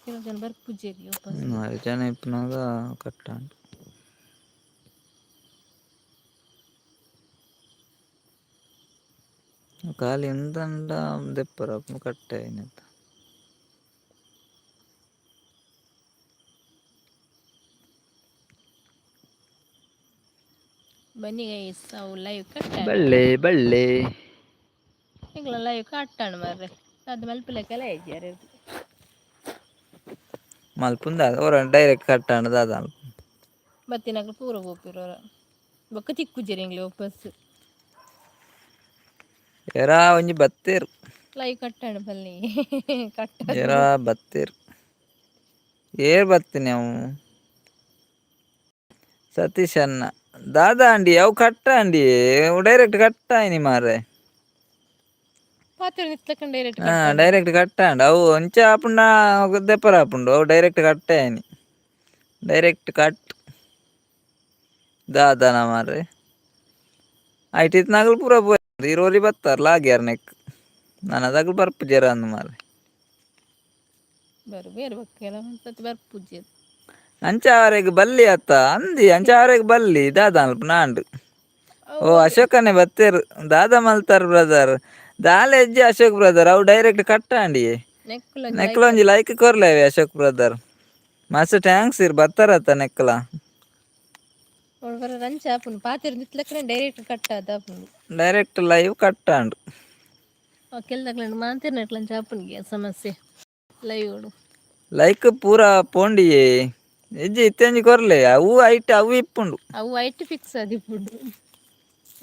ಕೆಲವು ಜನ ಬರ್ಪುಜೆರ್ ವಾಪಸ್. ಮಾರೆ ಜನ ಇಪ್ಪುನಗ ಕಟ್ಟಾಂಡ್. ಖಾಲಿ ಎಂದಂಡ ದೆಪ್ಪರ ಕಟ್ಟೆ ಆಯ್ನತ. ಬನ್ನಿ ಗೈಸ್, ಅವು ಲೈವ್ ಕಟ್ಟಾಂಡ್. ಬಳ್ಳೆ ಬಳ್ಳೆ. ಎಂಕ್ಲ ಲೈವ್ ಕಟ್ಟಾಂಡ್ ಮಾರ್ರೆ, ಅದು ಮಲ್ಪುಲೆಕಲ ಇಜ್ಜಾರ್. ಮಲ್ಪುಂದ ಒರ ಡೈರೆಕ್ಟ್ ಕಟ್ಟಾಂಡ್ ದಾದ. ಬತ್ತಿನಕುಲು ಪೂರ ಪೋಪೆರ್ ಒರ, ಬೊಕ್ಕ ತಿಕ್ಕುಜೆರ್ ಎಂಕ್ಲೆ ವಾಪಸ್. ಏರಾ ಒಂಜಿ ಬತ್ತೇರ್. ಲೈವ್ ಕಟ್ಟಾಂಡ್ ಬನ್ನಿ ಕಟ್ಟ. ಏರಾ ಬತ್ತೇರ್, ಏರ್ ಬತ್ತಿನಿ ಅವು? ಸತೀಶ್ ಅಣ್ಣ ದಾದಾ ಅಂಡಿ ಅವು ಕಟ್ಟ ಅಂಡಿ, ಡೈರೆಕ್ಟ್ ಕಟ್ಟಾಯಿನಿ ಮಾರ್ರೆ. ಪಾತೆರ ನಿತ್ಲಕಂಡ ಡೈರೆಕ್ಟ್. ಹಾ, ಡೈರೆಕ್ಟ್ ಕಟ್ಟಾಂಡ್. ಅವು ಒಂಚ ಆಪುಂಡ ದೆಪ್ಪರ ಆಪುಂಡು. ಅವು ಡೈರೆಕ್ಟ್ ಕಟ್ಟೆ ಆಯ್ನಿ, ಡೈರೆಕ್ಟ್ ಕಟ್. ದಾದನ ಮಾರ್ರೆ, ಐಟ್ ಇತ್ನಾಗಲು ಪೂರ ಪೋಯ್ ಇರೋರಿ ಬತ್ತಾರ ಲಾಗ್ಯಾರ ನೆಕ್ ನನದಾಗಲು ಬರ್ಪುಜೆರ ಅಂದ್ ಮಾರ್ರೆ. ಬರು ಬೇರೆ ಬೊಕ್ಕ ಸತಿ ಬರ್ಪುಜೆರ್. ಅಂಚ ಅವರೆಗ್ ಬಲ್ಲಿ ಅತ್ತ ಅಂದಿ, ಅಂಚ ಅವರೆಗ್ ಬಲ್ಲಿ ದಾದ ಅಲ್ಪ ನಾಂಡ್. ಓ ಅಶೋಕನೇ ಬತ್ತೇರ್, ದಾದ ಮಲ್ತಾರ್ ಬ್ರದರ್? ದಾಲ ಎಜ್ಜಿ ಅಶೋಕ್ ಬ್ರದರ್, ಅವು ಡೈರೆಕ್ಟ್ ಕಟ್ಟಾಂಡಿಯೇ. ನೆಕ್ಕುಲ. ನೆಕ್ಲ ಒಂಜಿ ಲೈಕ್ ಕೊರ್ಲೇವೆ ಅಶೋಕ್ ಬ್ರದರ್, ಮಸ್ತ್ thanks. ಇರ್ ಬತ್ತಾರತ್ತ ನೆಕ್ಲ. ಬರ ರಂಚ ಆಪುಂಡು, ಪಾತೆರ ನಿತ್ಲಕ್ಕನೆ ಡೈರೆಕ್ಟ್ ಕಟ್ ಆದ್ ಆಪುಂಡು. Direct live ಕಟ್ಟಾಂಡ್. ಕೆಲದಕ್ಲೆನ ಮಾತೆರ್ನೆಟ್ಲ ಅಂಚ ಆಪುಂಡು ಸಮಸ್ಯೆ ಲೈವ್. ಲೈಕ್ ಪೂರ ಪೋಂಡಿಯೇ ಇಜ್ಜಿ, ಇತ್ತೆಂಜಿ ಕೊರ್ಲೆ. ಅವು ಐಟ್ ಅವು ಇಪ್ಪುಂಡು. ಅವು ಐಟ್ ಫಿಕ್ಸ್ ಆದಿಪ್ಪುಂಡು,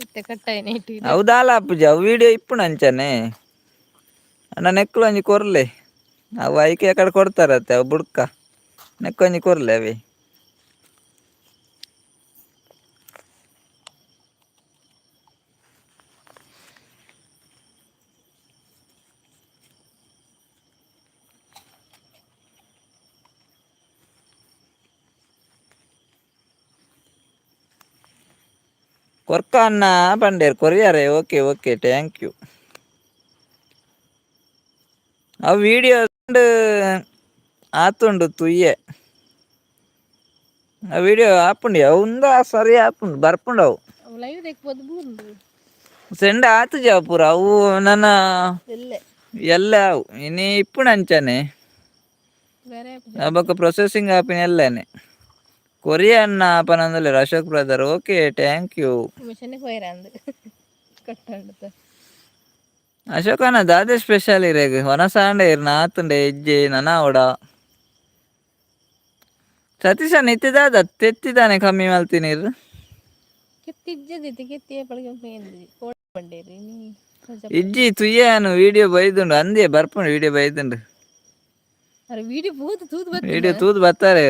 ಇತ್ತೆ ಕಟ್ಟಾಯಿನ ಇಟ್ಟು. ಅವು ದಾಲ ಆಪುಜಿ, ಅವು ವಿಡಿಯೋ ಇಪ್ಪುಂಡು ಅಂಚನೆ. ಅಣ್ಣ, ನೆಕ್ಲು ಒಂಜಿ ಕೊರ್ಲೆ. ಅವು ಐಕೆ ಕಡೆ ಕೊಡ್ತಾರತ್ತೆ, ಅವು ಬುಡ್ಕ ನೆಕ್ಕೊಂಜಿ ಕೊರ್ಲೆ ಅವೆ. ಕೊರ್ಕ ಅಣ್ಣ ಪಂಡೇರ್ ಕೊರಿಯಾರೆ. Okay okay, thank you. ಅವು ವಿಡಿಯೋ ಆತುಂಡು ತುಯ್ಯೆ. ಆ ವಿಡಿಯೋ ಆಪುಂಡು, ಅವು ಸರಿ ಆಪುಂಡು, ಬರ್ಪುಂಡು ಅವು. ಅವು ಲೈವ್ ದೆಕ್ಬೋದು ಬೂರ್ಂಡು. ಸೆಂಡ್ ಆತುಜ ಪೂರ ಅವು ನನ್ನ. ಎಲ್ಲೆ. ಎಲ್ಲ ಅವು ಇನಿ ಇಪ್ಪುಂಡು ಅಂಚನೆ. ಬೇರೆ. ಬೊಕ್ಕ ಪ್ರೊಸೆಸಿಂಗ್ ಆಪಿನ ಎಲ್ಲನೆ. ಕೊರಿಯ ಅಣ್ಣ ಪನಂದುಲ್ಲೆರ್ Ashok brother, okay, thank you. ಮಿಷನ್ನೇ ಪೋಯೆರ ಅಂದ್ ಕಟ್ಟಾಂಡತ. ಅಶೋಕಣ್ಣ, ದಾದೆ ಸ್ಪೆಷಲ್ ಇರೆಗ್ ವನಸಾಂಡ? ಇರ್ನ ಆತುಂಡೆ ಇಜ್ಜೆ ನನ ಅವಡ. ಸತೀಶಣ್ಣ, ಇತ್ತೆ ದಾದ ತೆತ್ತಿದಾನೆ ಕಮ್ಮಿ ಮಲ್ತಿನೀರ್? ಕೆತ್ತಿಜ್ಜದಿತ್ತು, ಕೆತ್ತಿ ಏಪಳಿಗೆ ಕೋಡೆ ಬಂಡೇರಿ ನೀ. ಇಜ್ಜಿ, ತುಯ್ಯಾನು ವಿಡಿಯೋ ಬೈದುಂಡು ಅಂದೇ, ಬರ್ಪುಂಡು ವಿಡಿಯೋ ಬೈದುಂಡು. ಅರೆ, ವಿಡಿಯೋ ಪೂತ ತೂದು ಬತ್ತಿನ. ವಿಡಿಯೋ ತೂದು ಬತ್ತಾರೆ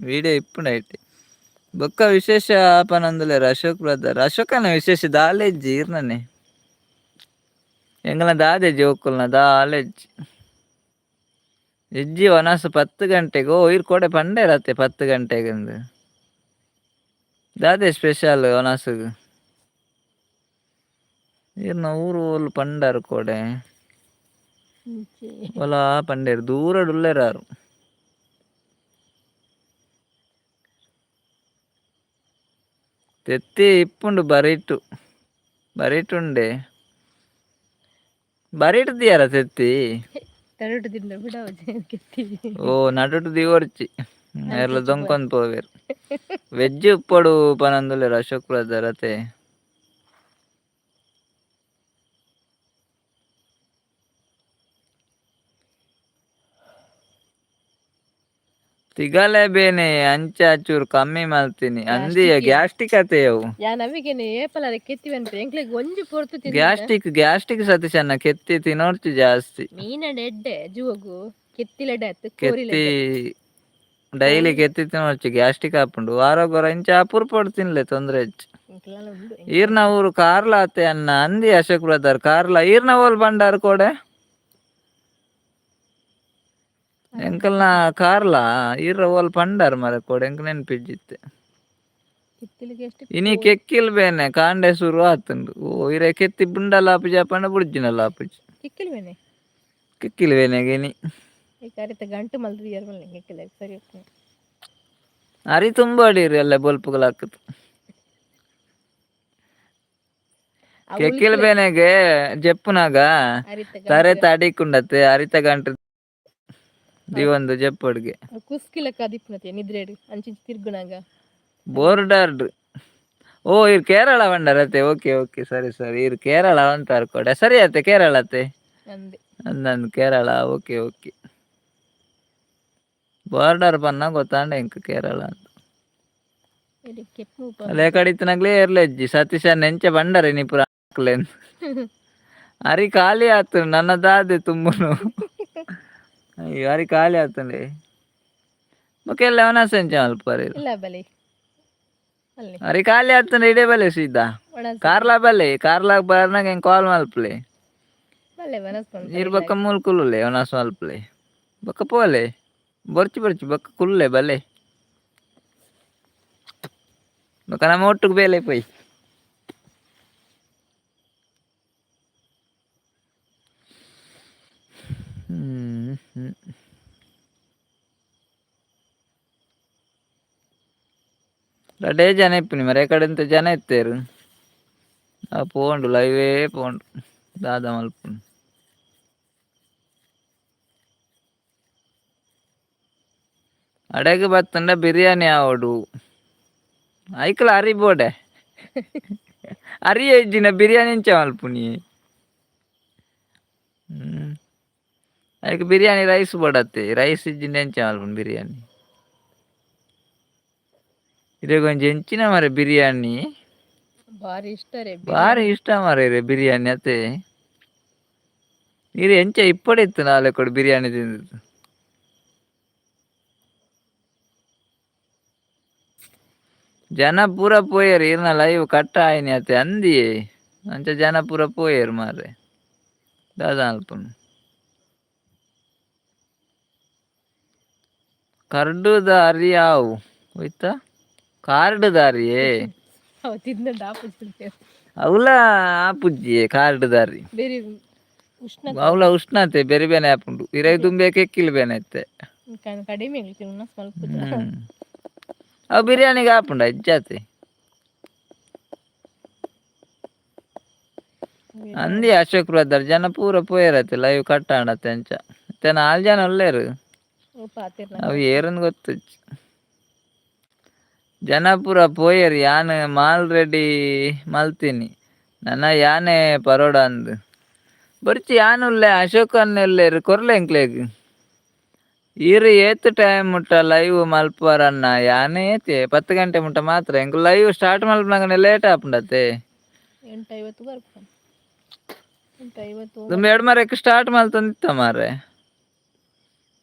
ವಿಡಿಯೋ ಇಪ್ಪುಂಡು ಐಟ್. ಬೊಕ್ಕ ವಿಶೇಷ ಪನಂದುಲ್ಲೆರ್ ಅಶೋಕ್ ಬ್ರದರ್. ಅಶೋಕನ ವಿಶೇಷ ದಾಲ ಇಜ್ಜಿ ಇರ್ನನೆ. ಎಂಕಲ್ನ ದಾದೆ ಜೋಕುಲ್ನ ದಾಲ ಇಜ್ಜಿ ಇಜ್ಜಿ. ವನಸ್ 10 ಗಂಟೆಗೆ. ಓ ಇರ್ ಕೊಡೆ ಪಂಡೇರತ್ತೆ 10 ಗಂಟೆಗೆ. ದಾದೆ ಸ್ಪೆಷಲ್ ವನಸುಗು ಇರ್ನ ಊರು ಓಲು ಪಂಡರ್ ಕೊಡೆ? ಒಲ ಪಂಡೇರು, ದೂರಡುಲ್ಲೆರಾರು. ತೆತ್ತಿ ಇಪ್ಪುಂಡು ಬರಿಟು, ಬರಿಟುಂಡೆ. ಬರಿಟು ದಿಯಾರ ತೆತ್ತಿ? ತರಟು ತಿಂಡ ಬಿಡಾವಜೆ ಕೆತ್ತಿ. ಓ, ನಡುಟು ದಿವೊರ್ಚಿ, ಏರ್ಲ ದೊಂಕೊಂದು ಪೋವೆರ್. ವೆಜ್ ಉಪ್ಪೊಡು ಪನೊಂದುಲ್ಲೆರ್ ಅಶೋಕ್ ಬ್ರದರ್ ಅತೆ. ತಿಗಲೆ ಬೇನೆ, ಅಂಚ ಚೂರು ಕಮ್ಮಿ ಮಲ್ತೀನಿ ಅಂದಿಯ. ಗ್ಯಾಸ್ಟ್ರಿಕ್ ಅತೆ ಅವು. ಯಾನ್ ಅವಿಗೆನೆ ಏಪಲಾರ ಕೆತ್ತಿ ಅನ್ಪೆ, ಎಂಕ್ಲೆಗ್ ಒಂಜಿ ಪೊರ್ತು ತಿಂದ. ಗ್ಯಾಸ್ಟ್ರಿಕ್, ಗ್ಯಾಸ್ಟ್ರಿಕ್ ಸತೀಶಣ್ಣ, ಕೆತ್ತಿ ತಿನ್ನೋರ್ಚಿ ಜಾಸ್ತಿ. ಮೀನಡ ಎಡ್ಡೆ ಜುವಗು, ಕೆತ್ತಿಲೆಡೆ ಅತ್ತು. ಕೆತ್ತಿ. ಕೋರಿಲೆಡ್ಡೆ. ಡೈಲಿ ಕೆತ್ತಿ ತಿನ್ನೋರ್ಚಿ, ಗ್ಯಾಸ್ಟ್ರಿಕ್ ಆಪುಂಡು. ವಾರಗೊರ ಇಂಚ ಅಪರೂಪಡ್ ತಿನ್ಲೆ, ತೊಂದ್ರೆ ಹೆಚ್ಚು. ಎಂಕ್ಲಲ ಉಂಡು. ಈರ್ನ ಊರು ಕಾರ್ಲ ಅತ್ತೆ ಅಣ್ಣ ಅಂದಿ ಅಶೋಕ್ ಬ್ರದರ್. ಕಾರ್ಲ ಈರ್ನ ಓಲ್ ಬಂಡಾರ್ ಕೋಡೆ? ಎಂಕಲ್ನ ಕಾರ್ಲ, ಈರ್ರ ಓಲ್ ಪಂಡಾರ್ ಮರ ಕೋಡೆ, ಎಂಕ್ ನೆನ್ಪಿಜ್ಜಿತ್ತೆ. ಕೆತ್ತಿಲಿಗೆ ಎಷ್ಟು. ಇನಿ ಕೆಕ್ಕಿಲ್ ಬೇನೆ ಕಾಂಡೆ ಶುರು ಆತುಂಡು. ಓ ಇರೆ ಕೆತ್ತಿ ಬುಂಡಲ ಆಪುಜಿ ಪಂಡ ಬುಡ್ಜಿನಲ ಆಪುಜಿ. ಕೆಕ್ಕಿಲ್ ಬೇನೆ. ಕೆಕ್ಕಿಲ್ ಬೇನೆಗೆ ಇನಿ. ಈ ಕರಿತ ಗಂಟು ಮಲ್ದು ದಿಯರ್ ಮಲ್ಲೆ ಸರಿ ಉಪ್ಪುಂಡು. ಅರಿ ತುಂಬ ಅಡಿರಿ ಅಲ್ಲ ಬೊಲ್ಪುಗಳು ಹಾಕುದು. ಅವು ಕೆಕ್ಕಿಲ್ ಬೇನೆಗೆ ಜಪ್ಪುನಾಗ ಅರಿತ ತರೆ ತಡಿಕುಂಡತ್ತೆ ಅರಿತ ಗಂಟು ದಿವೊಂದು ಜಪ್ಪುಡ್ಗೆ. ಕುಸ್ಕಿಲಕ್ಕ ಅದಿಪ್ಪುನತೆ ನಿದ್ರೆಡ್ ಅಂಚಿಂಚಿ ತಿರ್ಗುನಾಗ. ಬೋರ್ಡರ್ಡ್ ಓ ಇರ್ ಕೇರಳ ಬಂಡರತೆ. ಓಕೆ ಓಕೆ, ಸರಿ ಸರಿ, ಇರ್ ಕೇರಳ ಅಂತಾರ್ ಕೊಡೆ ಸರಿ ಅತ್ತೆ, ಕೇರಳತೆ. ಅಂದೆ. ಅಂದಂದು ಕೇರಳ, ಓಕೆ ಓಕೆ. ಬಾರ್ಡರ್ ಪನ್ನ ಗೊತ್ತಾಂಡ ಎಂಕ್ ಕೇರಳ ಅಂತ. ಇಲ್ಲಿ ಕೆಪ್ಪು. ಅಲ್ಲೇ ಕಡಿತನಾಗ್ಲೇ ಎರ್ಲೆಜ್ಜಿ ಸತೀಶ ನೆಂಚ ಬಂಡರೆ ನಿಪುರ ಹಾಕ್ಲೇನ್. ಅರಿ ಖಾಲಿ ಆತು ನನ್ನ ದಾದೆ ತುಂಬುನು. ಅಯ್ಯೋ, ಅರಿ ಖಾಲಿ ಆತಂಡೆ. ಬೊಕ ಅವನಾಸ ಎಂಚ ಮಲ್ಪರೆ? ಇಲ್ಲ ಬಲೆ ಅಲ್ಲಿ. ಅರಿ ಖಾಲಿ ಆತಂಡ ಇಡೇ ಬಲೆ ಸೀದಾ. ಒಣಸ್. ಕಾರ್ಲಾ ಬಲೆ, ಕಾರ್ಲಾ ಬರ್ನಾಗ ಹೆಂಗೆ ಕಾಲ್ ಮಲ್ಪಲೆ. ಬಲ್ಲೆ ಒಣಸ್. ನೀರು ಬೊಕ್ಕ ಮೂಲು ಕುಲ್ಲುಲೆ, ಒಣಸ್ ಮಲ್ಪಲೆ, ಬೊಕ್ಕ ಪೋಲೆ. ಬೊರ್ಚಿ ಬೊರ್ಚಿ, ಬೊಕ್ಕ ಕುಲ್ಲೆ ಬಲೆ. ಬೊಕ್ಕ ನಮ್ಮ ಒಟ್ಟುಗು ಬೇಲೆ ಪೋಯ್. ಹ್ಮ್ ಹ್ಮ್. ರಡ್ಡೇ ಜನ ಇಪ್ಪುನಿ ಮರೆ ಕಡೆಂತ ಜನ ಇತ್ತೇರು. ಆ ಪೋಂಡು ಲೈವೇ ಪೋಂಡು ದಾದ ಮಲ್ಪುನು? ಅಡೆಗ್ ಬತ್ತಂಡ ಬಿರಿಯಾನಿ ಆವೊಡು. ಐಕ್ಲ ಅರಿ ಬೋಡೆ, ಅರಿ ಇಜ್ಜಿನ ಬಿರಿಯಾನಿ ಎಂಚ ಮಲ್ಪುನಿ? ಐಕ್ ಬಿರಿಯಾನಿ ರೈಸ್ ಬೋಡತ್ತೆ. ರೈಸ್ ಇಜ್ಜಿಂಡ ಎಂಚ ಮಲ್ಪುನಿ ಬಿರಿಯಾನಿ? ಇರೆಗ್ ಒಂಜಿ ಎಂಚಿನ ಮಾರ್ರೆ ಬಿರಿಯಾನಿ. ಬಾರಿ ಇಷ್ಟ ರೇ. ಬಾರಿ ಇಷ್ಟ ಮಾರ್ರೆ ಬಿರಿಯಾನಿ ಅತ್ತೆ. ಇರ್ ಎಂಚ ಇಪ್ಪಡೆ ಇತ್ತು ನಾಳೆ ಕೊಡು ಬಿರಿಯಾನಿ ತಿಂದದ್ದು. ಜನ ಪೂರ ಪೋಯೆರ್. ಇರ್ನ ಲೈವ್ ಕಟ್ ಆಯಿನಿ ಅತ್ತೆ ಅಂದಿಯೇ. ಅಂಚ ಜನ ಪೂರ ಪೋಯೆರ್ ಮಾರ್ರೆ, ದಾದ ಮಲ್ಪುನು? ಕರ್ಡುದ ಅರಿ ಆವು ಹೋಯ್ತಾ? ಕಾರ್ಡುದ ಅರಿಯೇ. ಅವ ತಿಂದ ಆಪುಜಿ. ಅವುಲ ಆಪುಜ್ಜಿಯೇ ಕಾರ್ಡುದ ಅರಿ. ಬೇರೆ ಉಷ್ಣ. ಅವುಲ ಉಷ್ಣತೆ ಬೇರೆ ಬೇನೆ ಆಪುಂಡು. ಇರೆಗ್ ದುಂಬೆ ಕೆಕ್ಕಿಲ್ ಬೇನೆ ಇತ್ತೆ. ಕಡಿಮೆ ಉಣಸ್ ಮಲ್ಪುಜ. ಅವು ಬಿರಿಯಾನಿಗೆ ಆಪುಂಡ ಇಜ್ಜಾತೆ. ಅಂದಿ ಅಶೋಕ್ ಬ್ರದರ್, ಜನ ಪೂರ ಪೋಯೆರತ್ತೆ, ಲೈವ್ ಕಟ್ ಆಂಡತ್ತೆ ಅಂಚ. ಇತ್ತೆ ನಾಲ್ ಜನ ಉಲ್ಲೆರ್. ಓ ಪಾತೆರ್ನ. ಅವು ಏರಂದ್ ಗೊತ್ತುಜ್ಜಿ. ಜನ ಪೂರ ಪೋಯೆರ್. ಯಾನ್ ಮಾಲ್ ರೆಡಿ ಮಲ್ತೀನಿ, ನನ ಯಾನೆ ಪರೋಡ ಅಂದ್. ಬೊರ್ಚಿ, ಯಾನ್ ಉಲ್ಲೆ, ಅಶೋಕ್ ಅಣ್ಣೆ ಉಲ್ಲೆರ್, ಕೊರ್ಲೆ ಎಂಕ್ಲೆಗ್. ಈರ್ ಏತ್ ಟೈಮ್ ಮುಟ್ಟ ಲೈವ್ ಮಲ್ಪುವರನ್ನ? ಯಾನ್ ಏತೆ 10 ಗಂಟೆ ಮುಟ್ಟ ಮಾತ್ರ. ಎಂಕ್ ಲೈವ್ ಸ್ಟಾರ್ಟ್ ಮಲ್ಪುನಗನೆ ಲೇಟ್ ಆಪುಂಡತ್ತೆ. 8:50 ಬರ್ಪ, 8:50. ದುಂಬು ಎರಡು ಮರಕ್ಕೆ ಸ್ಟಾರ್ಟ್ ಮಲ್ತೊಂದಿತ್ತ ಮಾರ್ರೆ.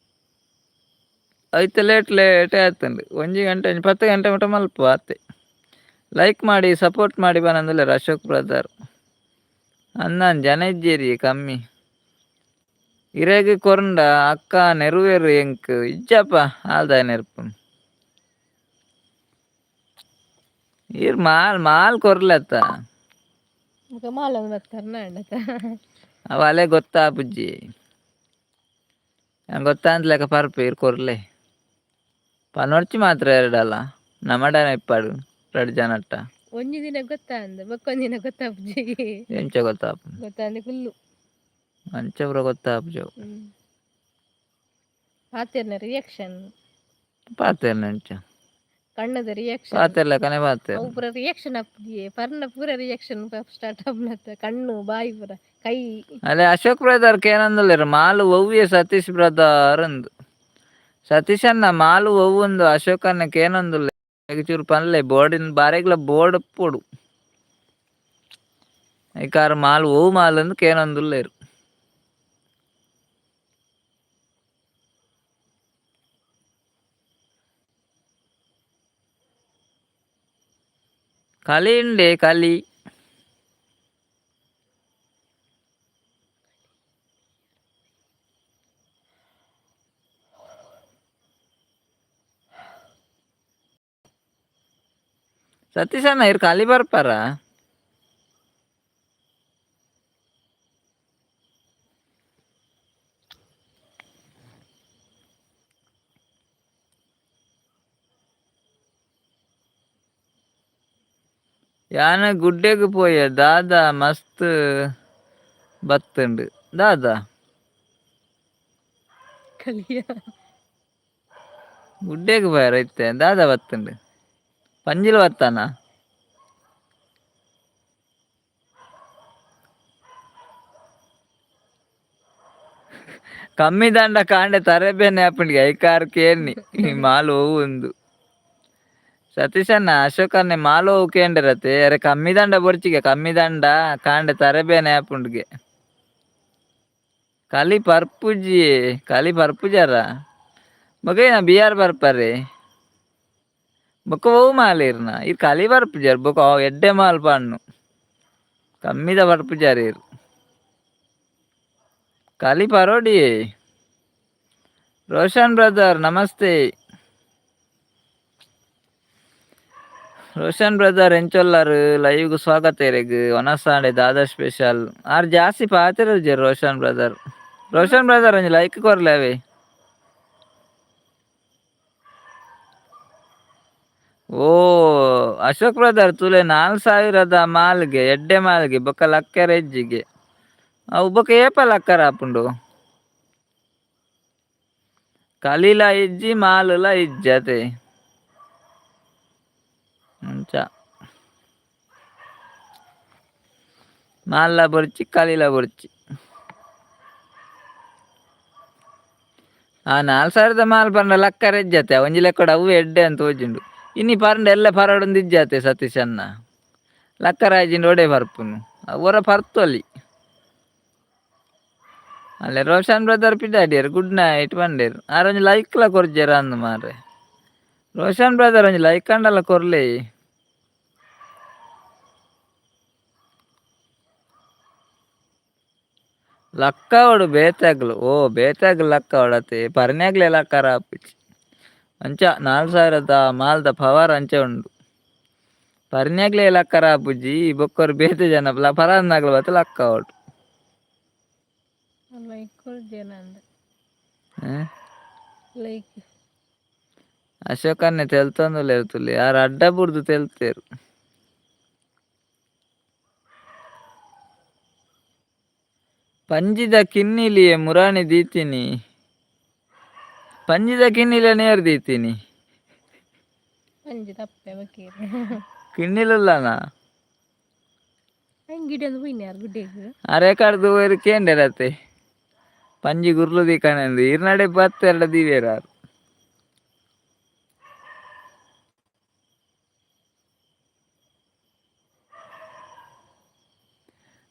ಐತೆ ಲೇಟ್ ಲೇಟ್ ಆಯ್ತಂಡು. 1 ಗಂಟೆ, ಒಂಜಿ 10 ಗಂಟೆ ಮುಟ್ಟ ಮಲ್ಪ ಅತ್ತೆ. ಲೈಕ್ ಮಾಡಿ ಸಪೋರ್ಟ್ ಮಾಡಿ ಬನಂದುಲ್ಲೆರ್ ಅಶೋಕ್ ಬ್ರದರ್. ಅಂದಾನ್ ಜನ ಇಜ್ಜೇರಿ ಕಮ್ಮಿ. ಇರೆಗ್ ಕೊರ್ಂಡ ಅಕ್ಕ ನೆರುವೆರ್ ಎಂಕ್ ಇಜ್ಜಪ್ಪ. ಆಲ್ದಾಯ ನೆರ್ಪುನು? ಈರ್ ಮಾಲ್ ಮಾಲ್ ಕೊರ್ಲತ್ತ. ಮುಕ ಮಾಲ ಬರ್ತಾರ ಅಂಡತ. ಅವ ಅಲೆ ಗೊತ್ತಾಪುಜ್ಜಿ. ನಂಗೆ ಗೊತ್ತಾಂತ ಪರ್ಪು. ಈರ್ ಕೊರ್ಲೆ ಪನೊರ್ಚಿ ಮಾತ್ರ ಎರಡಲ್ಲ ನಮಡನ ಇಪ್ಪಾಡು ರಡ್ಡ್ ಜನಟ್ಟ. ಒಂಜಿ ದಿನ ಗೊತ್ತಾಂದ ಬೊಕ್ಕೊಂಜಿ ದಿನ ಗೊತ್ತಾಪುಜಿ. ಎಂಚ ಗೊತ್ತಾಪುಂಡು? ಗೊತ್ತಾಂದೆ ಕುಲ್ಲು. ಅಂಚ ಪೂರ ಗೊತ್ತಾಪುಜವು. ಪಾತೆರ್ನ ರಿಯಾಕ್ಷನ್. ಪಾತೆರ್ನ ಅಂಚ. ಕಣ್ಣದ ರಿಯಾಕ್ಷನ್. ಪಾತೆರ್ಲಕನೆ ಪಾತೆರ್. ಅವು ಪೂರ ರಿಯಾಕ್ಷನ್ ಆಪುಜಿ. ಪರ್ನ ಪೂರ ರಿಯಾಕ್ಷನ್ ಸ್ಟಾರ್ಟ್ ಆಪುನತ್ತ, ಕಣ್ಣು ಬಾಯಿ ಪೂರ ಕೈ. ಅಲ್ಲೇ ಅಶೋಕ್ ಬ್ರದರ್ ಕೇನಂದುಲ್ಲೆರ್, ಮಾಲು ಒವ್ವೆ ಸತೀಶ್ ಬ್ರದರ್ ಅಂದ್. ಸತೀಶ್ ಅಣ್ಣ, ಮಾಲು ಒವ್ವುಂದು ಅಶೋಕ್ ಅಣ್ಣ ಕೇನೊಂದುಲ್ಲೆ. ಚೂರು ಪನ್ಲೆ. ಬೋರ್ಡಿನ ಬಾರೆಗ್ಲ ಬೋರ್ಡ್ ಪೊಡು. ಐಕಾರ್ ಮಾಲ್ ಒವು ಮಾಲ್ ಅಂದ್ ಕೇನೊಂದುಲ್ಲೆರ್. ಕಲಿ ಉಂಡೆ ಕಲಿ. ಸತೀಶ್ ಅಣ್ಣ, ಇರ್ ಕಲಿ ಬರ್ಪಾರ? ಯಾನ ಗುಡ್ಡೆಗ್ ಪೋಯೆ ದಾದಾ ಮಸ್ತ್ ಬತ್ತುಂಡು ದಾದಾ ಕಲಿಯ ಗುಡ್ಡೆಗ್ ಪೋಯರ ಇತ್ತೆ ದಾದಾ ಬತ್ತುಂಡು ಪಂಜಿಲ್ ಬತ್ತಾನ ಕಮ್ಮಿ ದಂಡ ಕಾಂಡೆ ತರಬೇನೆ ಆಪುಂಡಿಗೆ ಐಕಾರ್ ಕೇರ್ನಿ ಮಾಲ್ ಒವು ಉಂದು ಸತೀಶಣ್ಣ ಅಶೋಕನ್ನೆ ಮಾಲ್ ಒವು ಕೇಂಡಿರತ್ತೆ ಅರೆ ಕಮ್ಮಿ ದಂಡ ಬೊರ್ಚಿಗೆ ಕಮ್ಮಿ ದಂಡ ಕಾಂಡೆ ತರಬೇನೆ ಆಪುಂಡಿಗೆ ಕಲಿ ಪರ್ಪುಜಿ ಕಲಿ ಪರ್ಪುಜಾರ ಬೊಕ ಬಿ ಆರ್ ಬರ್ಪರೆ ಬೊಕ ಒವು ಮಾಲ್ ಇರ್ನ ಇರ್ ಕಲಿ ಬರ್ಪುಜಾರ್ ಬೊಕ ಎಡ್ಡೆ ಮಾಲ್ ಪಣ್ಣು ಕಮ್ಮಿದ ಬರ್ಪುಜಾರ್ ಇರ್ ಕಲಿ ಪರೋಡಿ. ರೋಷನ್ ಬ್ರದರ್ ನಮಸ್ತೆ. ರೋಷನ್ ಬ್ರದರ್ ಎಂಚೊಲ್ಲಾರು ಲೈವ್ಗ್ ಸ್ವಾಗತ ಇರೆಗ್ ಒನಸಾಂಡೆ ದಾದಾ ಸ್ಪೆಷಲ್ ಆರ್ ಜಾಸ್ತಿ ಪಾತೆರುಜೆರ್ ರೋಷನ್ ಬ್ರದರ್. ರೋಷನ್ ಬ್ರದರ್ ಒಂಜಿ ಲೈಕ್ ಕೊರ್ಲೆ ಅವೇ. ಓ ಅಶೋಕ್ ಬ್ರದರ್ ತೂಲೆ 4000ದ ಮಾಲ್ಗೆ ಎಡ್ಡೆ ಮಾಲ್ಗೆ ಬೊಕ ಲಕ್ಕರೆ ಇಜ್ಜಿಗೆ ಅವು ಬೊಕ ಏಪ ಲಕ್ಕರ ಆಪುಂಡು ಕಲೀಲ ಇಜ್ಜಿ ಮಾಲುಲ ಇಜ್ಜಿ ಅತೆ ಅಂಚ ಮಾಲ್ಲ ಬೊರ್ಚಿ ಕಲೀಲ ಬೊರ್ಚಿ ಆ 4000ದ ಮಾಲ್ ಪಂಡ ಲಕ್ಕರೆ ಇಜ್ಜತೆ ಒಂಜಿ ಲೆಕ್ಕಡ್ ಅವು ಎಡ್ಡೆ ಅಂತ ತೋಜುಂಡು ಇನಿ ಪರಂಡ ಎಲ್ಲ ಪರಡೊಂದು ಇಜ್ಜತೆ ಸತೀಶ್ ಅಣ್ಣ ಲಕ್ಕರಾಜಿಂಡ ಒಡೆ ಪರ್ಪುನು ಒರ ಪರ್ತೊಲಿ ಅಲ್ಲೇ ರೋಷನ್ ಬ್ರದರ್ ಪಿದಾಡಿಯರ್ ಗುಡ್ ನೈಟ್ ಪಂಡೇರು ಆರ್ ಒಂಜಿ ಲೈಕ್ಲ ಕೊರ್ಜೆರ್ ಅಂದ್ ಮಾರ್ರೆ ರೋಷನ್ ಬ್ರದರ್ ಒಂಜಿ ಲೈಕ್ ಅಂಡಲ ಕೊರ್ಲೆ. ಲಕ್ಕವಡು ಬೇತಾಗ್ಲು ಓ ಬೇತಾಗ್ಲು ಲಕ್ಕವಡತೆ ಪರ್ನ್ಯಾಗ್ಲೆ ಲಕ್ಕರ ಆಪುಜಿ ಅಂಚ 4000ದ ಮಾಲ್ದ ಪವರ್ ಅಂಚ ಉಂಡು ಪರ್ನ್ಯಾಗ್ಲೆ ಲಕ್ಕರ ಆಪುಜಿ ಬೊಕ್ಕೊರು ಬೇತೆ ಜನ ಪರಾಂದಾಗ್ಲು ಬತ್ತ ಲಕ್ಕವಡು. ಲೈಕ್ ಕೊರ್ಜೆನ ಅಂದ್ ಲೈಕ್. ಅಶೋಕನ್ನೆ ತೆಲ್ತೊಂದುಲ್ಲೆರ್ ತುಲೆ ಆರ್ ಅಡ್ಡ ಬುಡ್ದು ತೆಲ್ತೆರ್. ಪಂಜಿದ ಕಿನ್ನಿಲಿಯೇ ಮುರಾಣಿ ದೀತಿನಿ ಪಂಜಿದ ಕಿನ್ನಿಲೆ ನೇರ್ ದೀತಿನಿ. ಪಂಜಿ ತಪ್ಪೆ ಬಕೀರ್. ಕಿನ್ನಿಲುಲ್ಲನ ಅಂಗಿಡಿ ಒಂದು ಪೋಯಿನ ಯಾರ್ ಗುಡ್ಡೆಗ್. ಅರೆ ಕಡ್ದು ಒಯ್ರು ಕೇಂಡೆರತೆ ಪಂಜಿ ಗುರ್ಲು ದೀಕಣಂದು ಇರ್ನಡೆ ಬತ್ತೆರಡ ದೀವೇರ್ ಆರ್.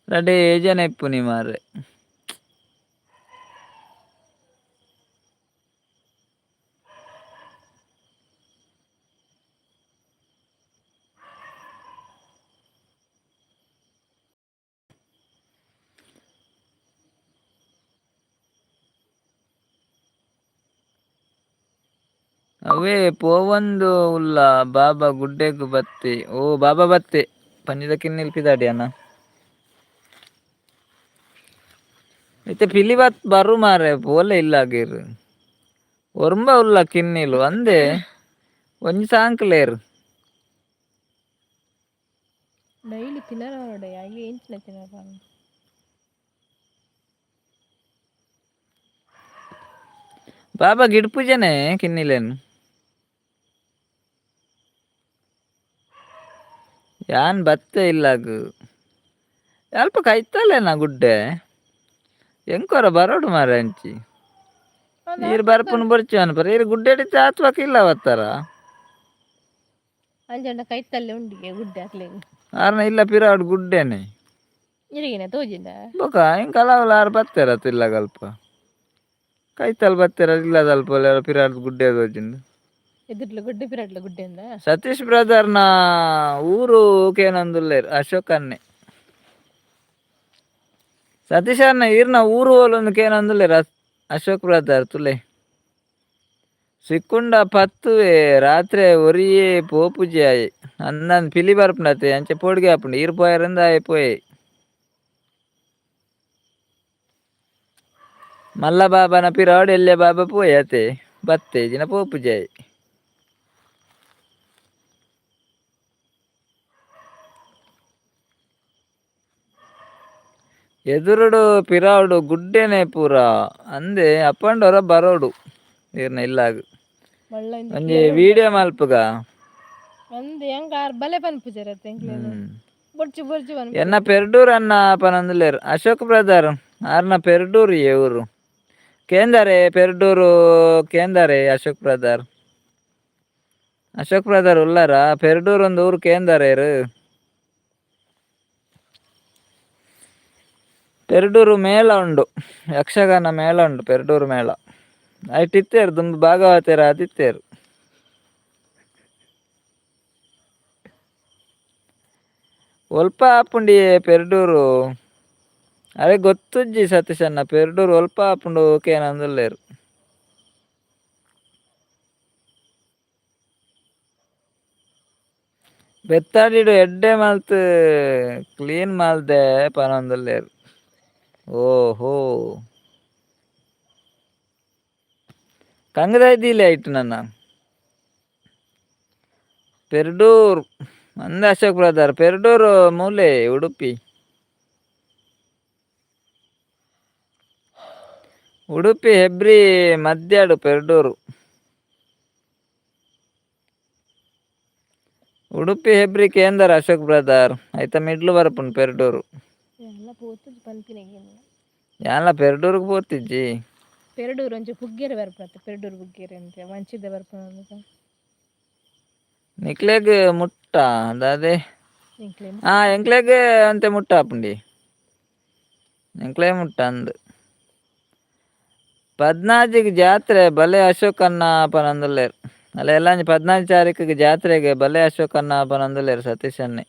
ರಡ್ಡೆ ಜನ ಇಪ್ಪುನಿ ಮಾರ್ರೆ. ಅವೇ ಪೋವೊಂದು ಉಲ್ಲ ಬಾಬಾ ಗುಡ್ಡೆಗ್ ಬತ್ತೆ ಓ ಬಾಬಾ ಬತ್ತೆ ಪಂಜಿದ ಕಿನ್ನಿಲ್ ಪಿದಾಡಿ ಅಣ್ಣ ಇತ್ತೆ ಪಿಲಿ ಬತ್ ಬರು ಮಾರೆ ಪೋಲೆ ಇಲ್ಲಾಗಿರ್ ಒರ್ಂಬ ಉಲ್ಲ ಕಿನ್ನಿಲು ಅಂದೆ ಒಂಜಿ ಸಾಂಕ್ಲೇರ್. ಡೈಲಿ ತಿನ್ನರ ಹೊರಡೆ ಆಗಿ ಎಂಚಿನ ತಿನ್ನರ. ಬಾಬಾ ಗಿಡ್ಪುಜನೆ ಕಿನ್ನಿಲೇನು ಯಾನ್ ಬತ್ತೆ ಇಲ್ಲಾಗ್ ಅಲ್ಪ ಕೈತಲ್ಲೇನಾ ಗುಡ್ಡೆ ಎಂಕೊರ ಬರೋಡು ಮಾರೆ ಅಂಚಿ ಈರ್ ಬರ್ಪುನು ಬೊರ್ಚಿ ಅನ್ಪರ ಈರ್ ಗುಡ್ಡೆ ಆತ್ವಕ ಇಲ್ಲ ಬತ್ತಾರ. ಅಂಚಂಡ ಕೈತಲ್ಲೇ ಉಂಡಿಗೆ ಗುಡ್ಡೆ ಅಕ್ಲೆಗ್. ಆರ್ನ ಇಲ್ಲ ಪಿರಾಡ್ ಗುಡ್ಡೆನೆ. ಇರಿಗಿನ ತೋಜಿಂದ. ಬೊಕ ಎಂಕಲಾವಲ ಆರ್ ಬತ್ತೆರ ತಿಲ್ಲಗಲ್ಪ ಕೈತಲ್ ಬತ್ತೆರ ಇಲ್ಲದಲ್ಪ ಪಿರಾಡ್ ಗುಡ್ಡೆ ತೋಜಿಂಡು. ಎದುರ್ಲ ಗುಡ್ಡೆ ಪಿರಾಡ್ಲ ಗುಡ್ಡೆ ಅಂದ. ಸತೀಶ್ ಬ್ರದರ್ನ ಊರು ಕೇನೊಂದುಲ್ಲೆರ್ ಅಶೋಕ್ ಅಣ್ಣೆ. ಸತೀಶ್ ಅಣ್ಣ ಈರ್ನ ಊರು ಓಲೊಂದು ಕೇನೊಂದುಲ್ಲೆರ್ ಅಶೋಕ್ ಬ್ರದರ್ ತುಲೆ. ಸಿಕ್ಕುಂಡ ಪತ್ತುವೆ ರಾತ್ರೆ ಒರಿಯೇ ಪೋಪುಜಿ ಆಯೆ ಅಂದಂದ್ ಪಿಲಿ ಬರ್ಪುಂಡತೆ ಅಂಚೆ ಪೋಡಿಗೆ ಆಪುಂಡು ಈರ್ ಪೋಯೆರಂದ್ ಆಯೆ ಪೋಯೆ. ಮಲ್ಲ ಬಾಬಾನ ಪಿರಾವಡ್ ಎಲ್ಯ ಬಾಬಾ ಪೋಯೆ ಅತೆ ಬತ್ತೆ ಜಿನ ಪೋಪುಜಿ ಆಯೆ. ಎದುರುಡು ಪಿರಾವುಡು ಗುಡ್ಡೆನೆ ಪೂರ ಅಂದೆ ಅಪ್ಪಂಡೊರ ಬರೋಡು ಈರ್ನ ಇಲ್ಲಾಗ. ಮಳ್ಳ. ಒಂಜಿ ವಿಡಿಯೋ ಮಲ್ಪುಗ. ಅಂದ್ ಎಂಕ್ ಆರ್ ಬಲೆ ಪನ್ಪುಜೆರತ್ತ ಎಂಕ್ಲೆನ್. ಬೊಡ್ಚಿ ಬೊಡ್ಚಿ ಪನ್ಪು. ಎನ್ನ ಪೆರ್ಡೂರು ಅನ್ನ ಪನೊಂದುಲ್ಲೆರ್ ಅಶೋಕ್ ಬ್ರದರ್. ಆರ್ನ ಪೆರ್ಡೂರು ಏ ಊರು ಕೇಂದರೆ? ಪೆರ್ಡೂರು ಕೇಂದರೆ ಅಶೋಕ್ ಬ್ರದರ್? ಅಶೋಕ್ ಬ್ರದರ್ ಉಲ್ಲಾರ? ಪೆರ್ಡೂರು ಒಂದು ಊರು ಕೇಂದರೇರು? ಪೆರ್ಡೂರು ಮೇಳ ಉಂಡು, ಯಕ್ಷಗಾನ ಮೇಳ ಉಂಡು ಪೆರ್ಡೂರು ಮೇಳ. ಐಟ್ ಇತ್ತೇರು ದುಂಬು ಭಾಗವತೆರ್ ಆದಿತ್ತೇರು. ಒಲ್ಪ ಆಪುಂಡಿಯೇ ಪೆರ್ಡೂರು? ಅರೆ ಗೊತ್ತುಜ್ಜಿ ಸತೀಶಣ್ಣ. ಪೆರ್ಡೂರು ಒಲ್ಪ ಆಪುಂಡು ಕೇನೊಂದುಲ್ಲೆರ್. ಬೆತ್ತಾಡಿಡು ಎಡ್ಡೆ ಮಲ್ತ್ ಕ್ಲೀನ್ ಮಲ್ದೆ ಪನೊಂದುಲ್ಲೆರ್. ಓಹೋ, ಕಂಗದಾಯಿ ದೀಲೆ ಐಟ್ ನನ್ನ. ಪೆರ್ಡೂರ್ ಅಂದ ಅಶೋಕ್ ಬ್ರದರ್. ಪೆರ್ಡೂರು ಮೂಲೆ ಉಡುಪಿ, ಉಡುಪಿ ಹೆಬ್ರಿ ಮಧ್ಯಾಡು ಪೆರ್ಡೂರು. ಉಡುಪಿ ಹೆಬ್ರಿ ಕೇಂದ್ರ ಅಶೋಕ್ ಬ್ರದರ್, ಐತ ಮಿಡ್ಲು ಬರ್ಪುಂಡು ಪೆರ್ಡೂರು. ಎಲ್ಲ ಪೋತುಜಿ ಪನ್ಪಿನೆಗೆ. ಯಾನ್ಲ ಪೆರ್ಡೂರುಗ್ ಪೋತಿಜ್ಜಿ. ಪೆರಡೂರು ಒಂಚಿ ಪುಗ್ಗೆರೆ ಬರ್ಪುನತ್ತ? ಪೆರಡೂರು ಪುಗ್ಗೆರೆ ಅಂತ ಮಂಚಿದ ಬರ್ಪುನ. ನಿಕ್ಲೆಗ್ ಮುಟ್ಟ ದಾದೆ? ಎಂಕ್ಲೆ? ಆ, ಎಂಕ್ಲೆಗ್ ಅಂತೆ ಮುಟ್ಟ ಆಪುಂಡಿ, ಎಂಕ್ಲೆ ಮುಟ್ಟ ಅಂದ್. ಪದ್ನಾಜಿಗ್ ಜಾತ್ರೆ ಬಲೆ ಅಶೋಕಣ್ಣ ಪನೊಂದುಲ್ಲೆರ್. ಅಲ್ಲ ಎಲ್ಲಂಜಿ 14 ತಾರೀಕಿಗೆ ಜಾತ್ರೆಗೆ ಬಲೆ ಅಶೋಕಣ್ಣ ಪನೊಂದುಲ್ಲೆರ್ ಸತೀಶ್ ಅಣ್ಣೆ.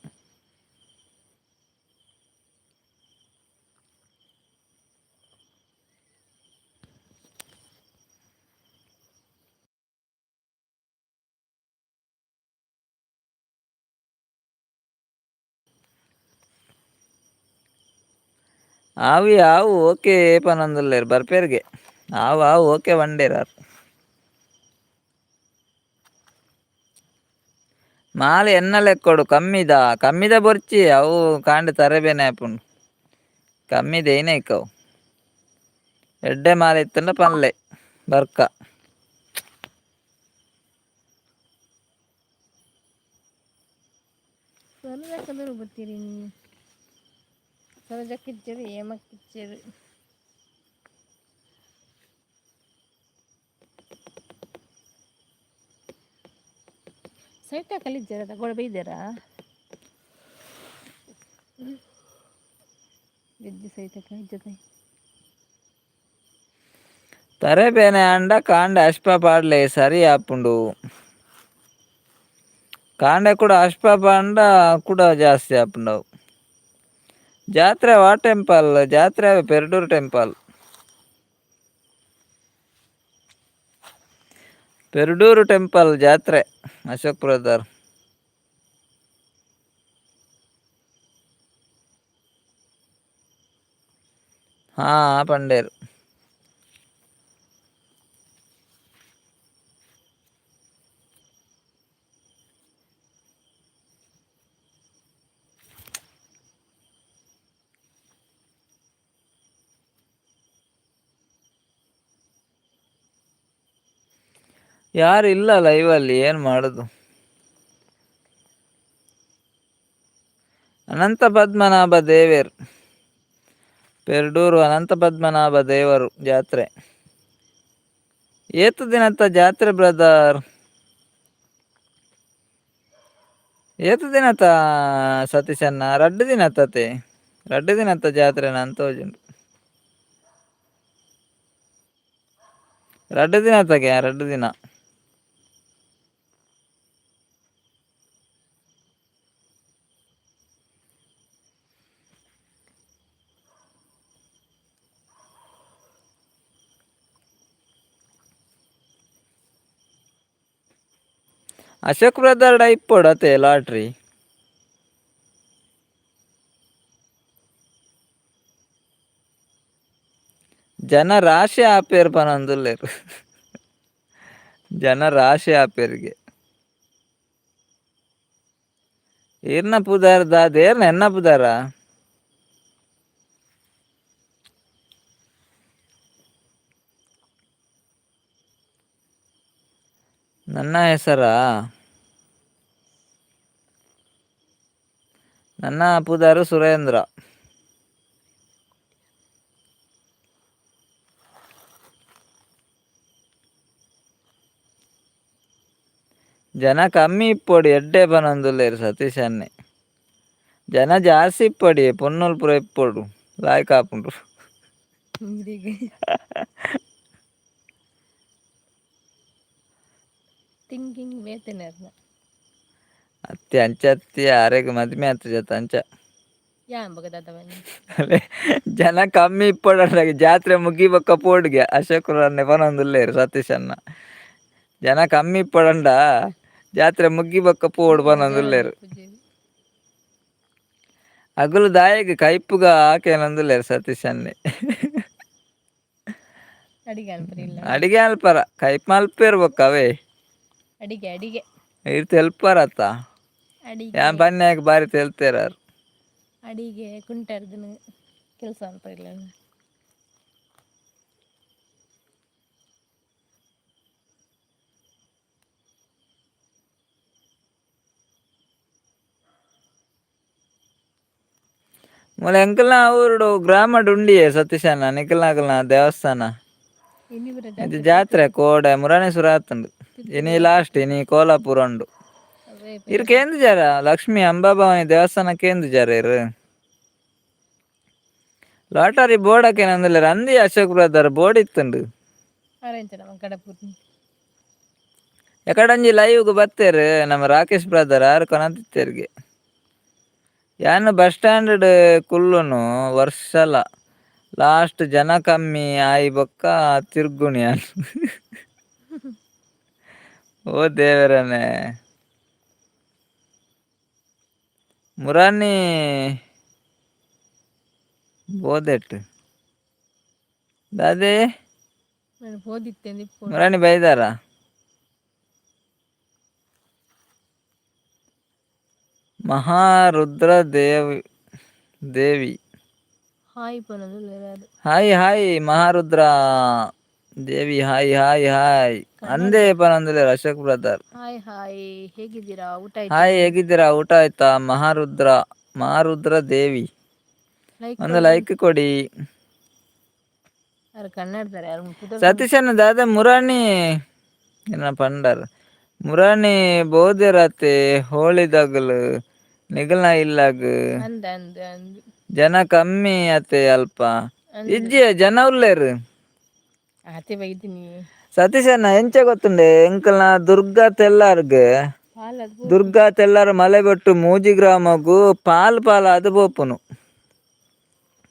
ಆವು ಆವು ಓಕೆ ಪನೊಂದುಲ್ಲೆರ್. ಬರ್ಪೇರ್ಗೆ ಆವು ಆವು ಓಕೆ ಬಂಡೇರ್ ಆರ್. ಮಾಲೆ ಎನ್ನ ಲೆಕ್ಕೊಡು ಕಮ್ಮಿದ ಕಮ್ಮಿದ ಬೊರ್ಚಿ. ಅವು ಕಾಂಡೆ ತರೆಬೇನೆ ಆಪುಂಡು. ಕಮ್ಮಿದ ಏನೇಕ್ ಅವು. ಎಡ್ಡೆ ಮಾಲೆ ಇತ್ತಂಡ ಪನ್ಲೆ, ಬರ್ಕ. ಸರೋಜಕ್ಕಂದ್ರೆ ಬರ್ತೀರಿ ನೀವು? ಸರೋಜಕ್ಕಿಚ್ಚರು, ಹೇಮಕ್ಕಿಚ್ಚರು. ಸೈತ ಕಲಿಜ್ಜರ ಗೋಡ ಬೈದಾರಾ ಗೆಜ್ಜೆ ಸೈತಕ್ಕ ಇಜ್ಜತೆ. ತರೆಬೇನೆ ಆಂಡ ಕಾಂಡೆ ಅಶ್ಪ ಪಾಡ್ಲೆ, ಸರಿ ಆಪುಂಡು. ಕಾಂಡೆ ಕೂಡ ಅಶ್ಪ ಪಾಂಡ ಕೂಡ ಜಾಸ್ತಿ ಆಪುಂಡು ಅವು. ಜಾತ್ರೆ ವಾ ಟೆಂಪಲ್? ಜಾತ್ರೆ ಪೆರ್ಡೂರು ಟೆಂಪಲ್. ಪೆರ್ಡೂರು ಟೆಂಪಲ್ ಜಾತ್ರೆ ಅಶೋಕ್ ಬ್ರದರ್. ಹಾ ಪಂಡೇರು. ಯಾರು ಇಲ್ಲ ಲೈವಲ್ಲಿ, ಏನು ಮಾಡೋದು? ಅನಂತ ಪದ್ಮನಾಭ ದೇವೇರ್, ಪೆರ್ಡೂರು ಅನಂತ ಪದ್ಮನಾಭ ದೇವರು ಜಾತ್ರೆ. ಏತು ದಿನತ್ತ ಜಾತ್ರೆ ಬ್ರದರ್? ಏತು ದಿನತ ಸತೀಶಣ್ಣ? ರಡ್ಡು ದಿನತ್ತತೆ, ರಡ್ಡು ದಿನತ್ತ ಜಾತ್ರೆ ನಾನು ತೋಜುಂಡು. ರಡ್ಡು ದಿನತ್ತಗೆ, ರಡ್ಡು ದಿನ. ಅಶೋಕ್ ಬ್ರದರ್ ಇಪ್ಪೊಡು ಅತೆ ಲಾಟ್ರಿ. ಜನ ರಾಶಿ ಆಪೇರ್ ಪನೊಂದುಲ್ಲೆರ್. ಜನ ರಾಶಿ ಆಪೇರ್ಗೆ. ಈರ್ನ ಪುದರ್ ದಾದ? ಏರ್ನ ಎನ್ನ ಪುದರ? ನನ್ನ ಹೆಸರಾ? ನನ್ನ ಪುದರು ಸುರೇಂದ್ರ. ಜನ ಕಮ್ಮಿ ಇಪ್ಪೊಡಿ ಎಡ್ಡೆ ಪನೊಂದುಲ್ಲೆರ್ ಸತೀಶ್ ಅಣ್ಣೆ. ಜನ ಜಾಸ್ತಿ ಇಪ್ಪೊಡಿ ಪೊಣ್ಣುಲು ಪೂರ ಇಪ್ಪೊಡು ಲಾಯ್ಕ್ ಆಪುಂಡು. ಥಿಂಕಿಂಗ್ ಬೇತೆನೇ. ಅತ್ತಿ ಅಂಚ ಅತ್ತಿ ಆರೆಗ್ ಮದಿಮೆ ಆತುಜತ ಅಂಚ. ಯಾನ್ ಬೊಕ ದಾದ ಪನ್ನಿ. ಜನ ಕಮ್ಮಿ ಇಪ್ಪೊಡು ಜಾತ್ರೆ ಮುಗಿ ಬೊಕ್ಕ ಪೋಡುಗೆ ಅಶೋಕ್ ಅಣ್ಣೆ ಪನೊಂದುಲ್ಲೆರ್ ಸತೀಶ್ ಅಣ್ಣ. ಜನ ಕಮ್ಮಿ ಇಪ್ಪೊಡಂಡ ಜಾತ್ರೆ ಮುಗಿ ಬೊಕ್ಕ ಪೋಡು ಪನೊಂದುಲ್ಲೆರ್. ಅಗುಲು ದಾಯೆಗ್ ಕೈಪುಗ ಆಕೇನೊಂದುಲ್ಲೆರ್ ಸತೀಶ್ ಅಣ್ಣೆ. ಅಡಿಗೆ ಅನ್ಪರಿಲ್ಲ. ಅಡಿಗೆ ಅಲ್ಪರ ಕೈಪ್ ಮಲ್ಪೇರು ಬೊಕ್ಕ ಅವೇ. ಅಡಿಗೆ ಅಡಿಗೆ. ಇರ್ ತೆಲ್ಪರತ್ತ. ಅಡಿಗೆ. ಯಾನ್ ಪನ್ಯಾಗ ಬಾರಿ ತೆಲ್ತೇರಾರ್. ಅಡಿಗೆ ಕುಂಟರ್ದನು ಕೆಲಸ ಅನ್ಪರಿಲ್ಲ. ಮೂಲ ಎಂಕಲ್ನ ಊರುಡು ಗ್ರಾಮಡ್ ಉಂಡಿಯೇ ಸತೀಶಣ್ಣ ನಿಕಲ್ನಾಕಲ್ನ ದೇವಸ್ಥಾನ. ಇನಿ ಪೂರ. ಇದು ಜಾತ್ರೆ ಕೋಡೆ ಮುರಾಣೇಶ್ವರ ಆತುಂಡು. ಇನಿ ಲಾಸ್ಟ್ ಇನಿ ಕೋಲಾಪುರ ಉಂಡು. ಅವೇ. ಇರ್ ಕೇಂದ್ರಜಾರ ಲಕ್ಷ್ಮೀ ಅಂಬಾಭವಾನಿ ದೇವಸ್ಥಾನ ಕೇಂದ್ರಜಾರ ಇರು. ಲಾಟರಿ ಬೋರ್ಡ್ ಹಾಕೇನಂದುಲ್ಲೆರ್ ಅಂದಿ ಅಶೋಕ್ ಬ್ರದರ್ ಬೋರ್ಡ್ ಇತ್ತುಂಡು. ಅರೇಂಜ್ ನಮ್ಮ ಕಡಪುರ್ನಿ. ಎಕಡಂಜಿ ಲೈವ್ಗ್ ಬತ್ತೇರು ನಮ್ಮ ರಾಕೇಶ್ ಬ್ರದರ್ ಆರ್ ಕೊನತಿತ್ತೆರ್ಗೆ. ಯಾನ್ ಬಸ್ ಸ್ಟ್ಯಾಂಡ್ ಕುಲ್ಲುನು ವರ್ಷಲ ಲಾಸ್ಟ್ ಜನ ಕಮ್ಮಿ ಆಯಿ ಬೊಕ್ಕ ತಿರ್ಗುಣಿ ಯಾನ್. ಓ ದೇವರನೆ. ಮುರಾನಿ ಬೋದೆಟ್ ದಾದೆ. ನಾನು ಪೋದಿತ್ತೆ ಇಪ್ಪು. ಮುರಾನಿ ಬೈದಾರ. ಮಹಾರುದ್ರ ದೇವಿ ದೇವಿ. ಹಾಯ್ ಪನೊಂದುಲ್ಲೆರ್. ಹಾಯ್ ಹಾಯ್ ಮಹಾರುದ್ರ ದೇವಿ hi hi hi ಅಂದೇ ಪನೊಂದುಲ್ಲೆರ್ ಅಶೋಕ್ brother. Hi hi, ಹೇಗಿದ್ದೀರಾ? ಊಟ ಆಯ್ತಾ? ಹಾಯ್, ಹೇಗಿದ್ದೀರಾ? ಊಟ ಆಯ್ತಾ? ಮಹಾರುದ್ರ ಮಹಾರುದ್ರ ದೇವಿ. ಲೈಕ್. ಒಂದು ಲೈಕ್ ಕೊಡಿ. ಯಾರು ಕನ್ನಡದಾರೆ ಯಾರು ಪುದರ್. ಸತೀಶನ ದಾದ ಮುರಾಣಿ ಏನ ಪಂಡರ್ ಮುರಾಣಿ ಬೋದೆರತೆ ಹೋಳಿದಗಲು ನಿಗಲ್ನ ಇಲ್ಲಾಗ್. ಅಂದ ಅಂದ ಅಂದ್. ಜನ ಕಮ್ಮಿ ಅತೆ ಅಲ್ಪ. ಅಂದ್. ಇಜ್ಜಿ ಜನ ಉಲ್ಲೇರು. ಆತೆ ಬೈದಿನಿ. ಸತೀಶಣ್ಣ ಎಂಚ ಗೊತ್ತುಂಡೆ ಎಂಕಲ್ನ ದುರ್ಗಾ ತೆಲ್ಲಾರ್ಗ್. ಪಾಲದ್. ದುರ್ಗಾ ತೆಲ್ಲಾರ್ ಮಲೆಬೆಟ್ಟು ಮೂಜಿ ಗ್ರಾಮಗು ಪಾಲ್ ಪಾಲ್ ಆದ್ ಪೋಪುನು.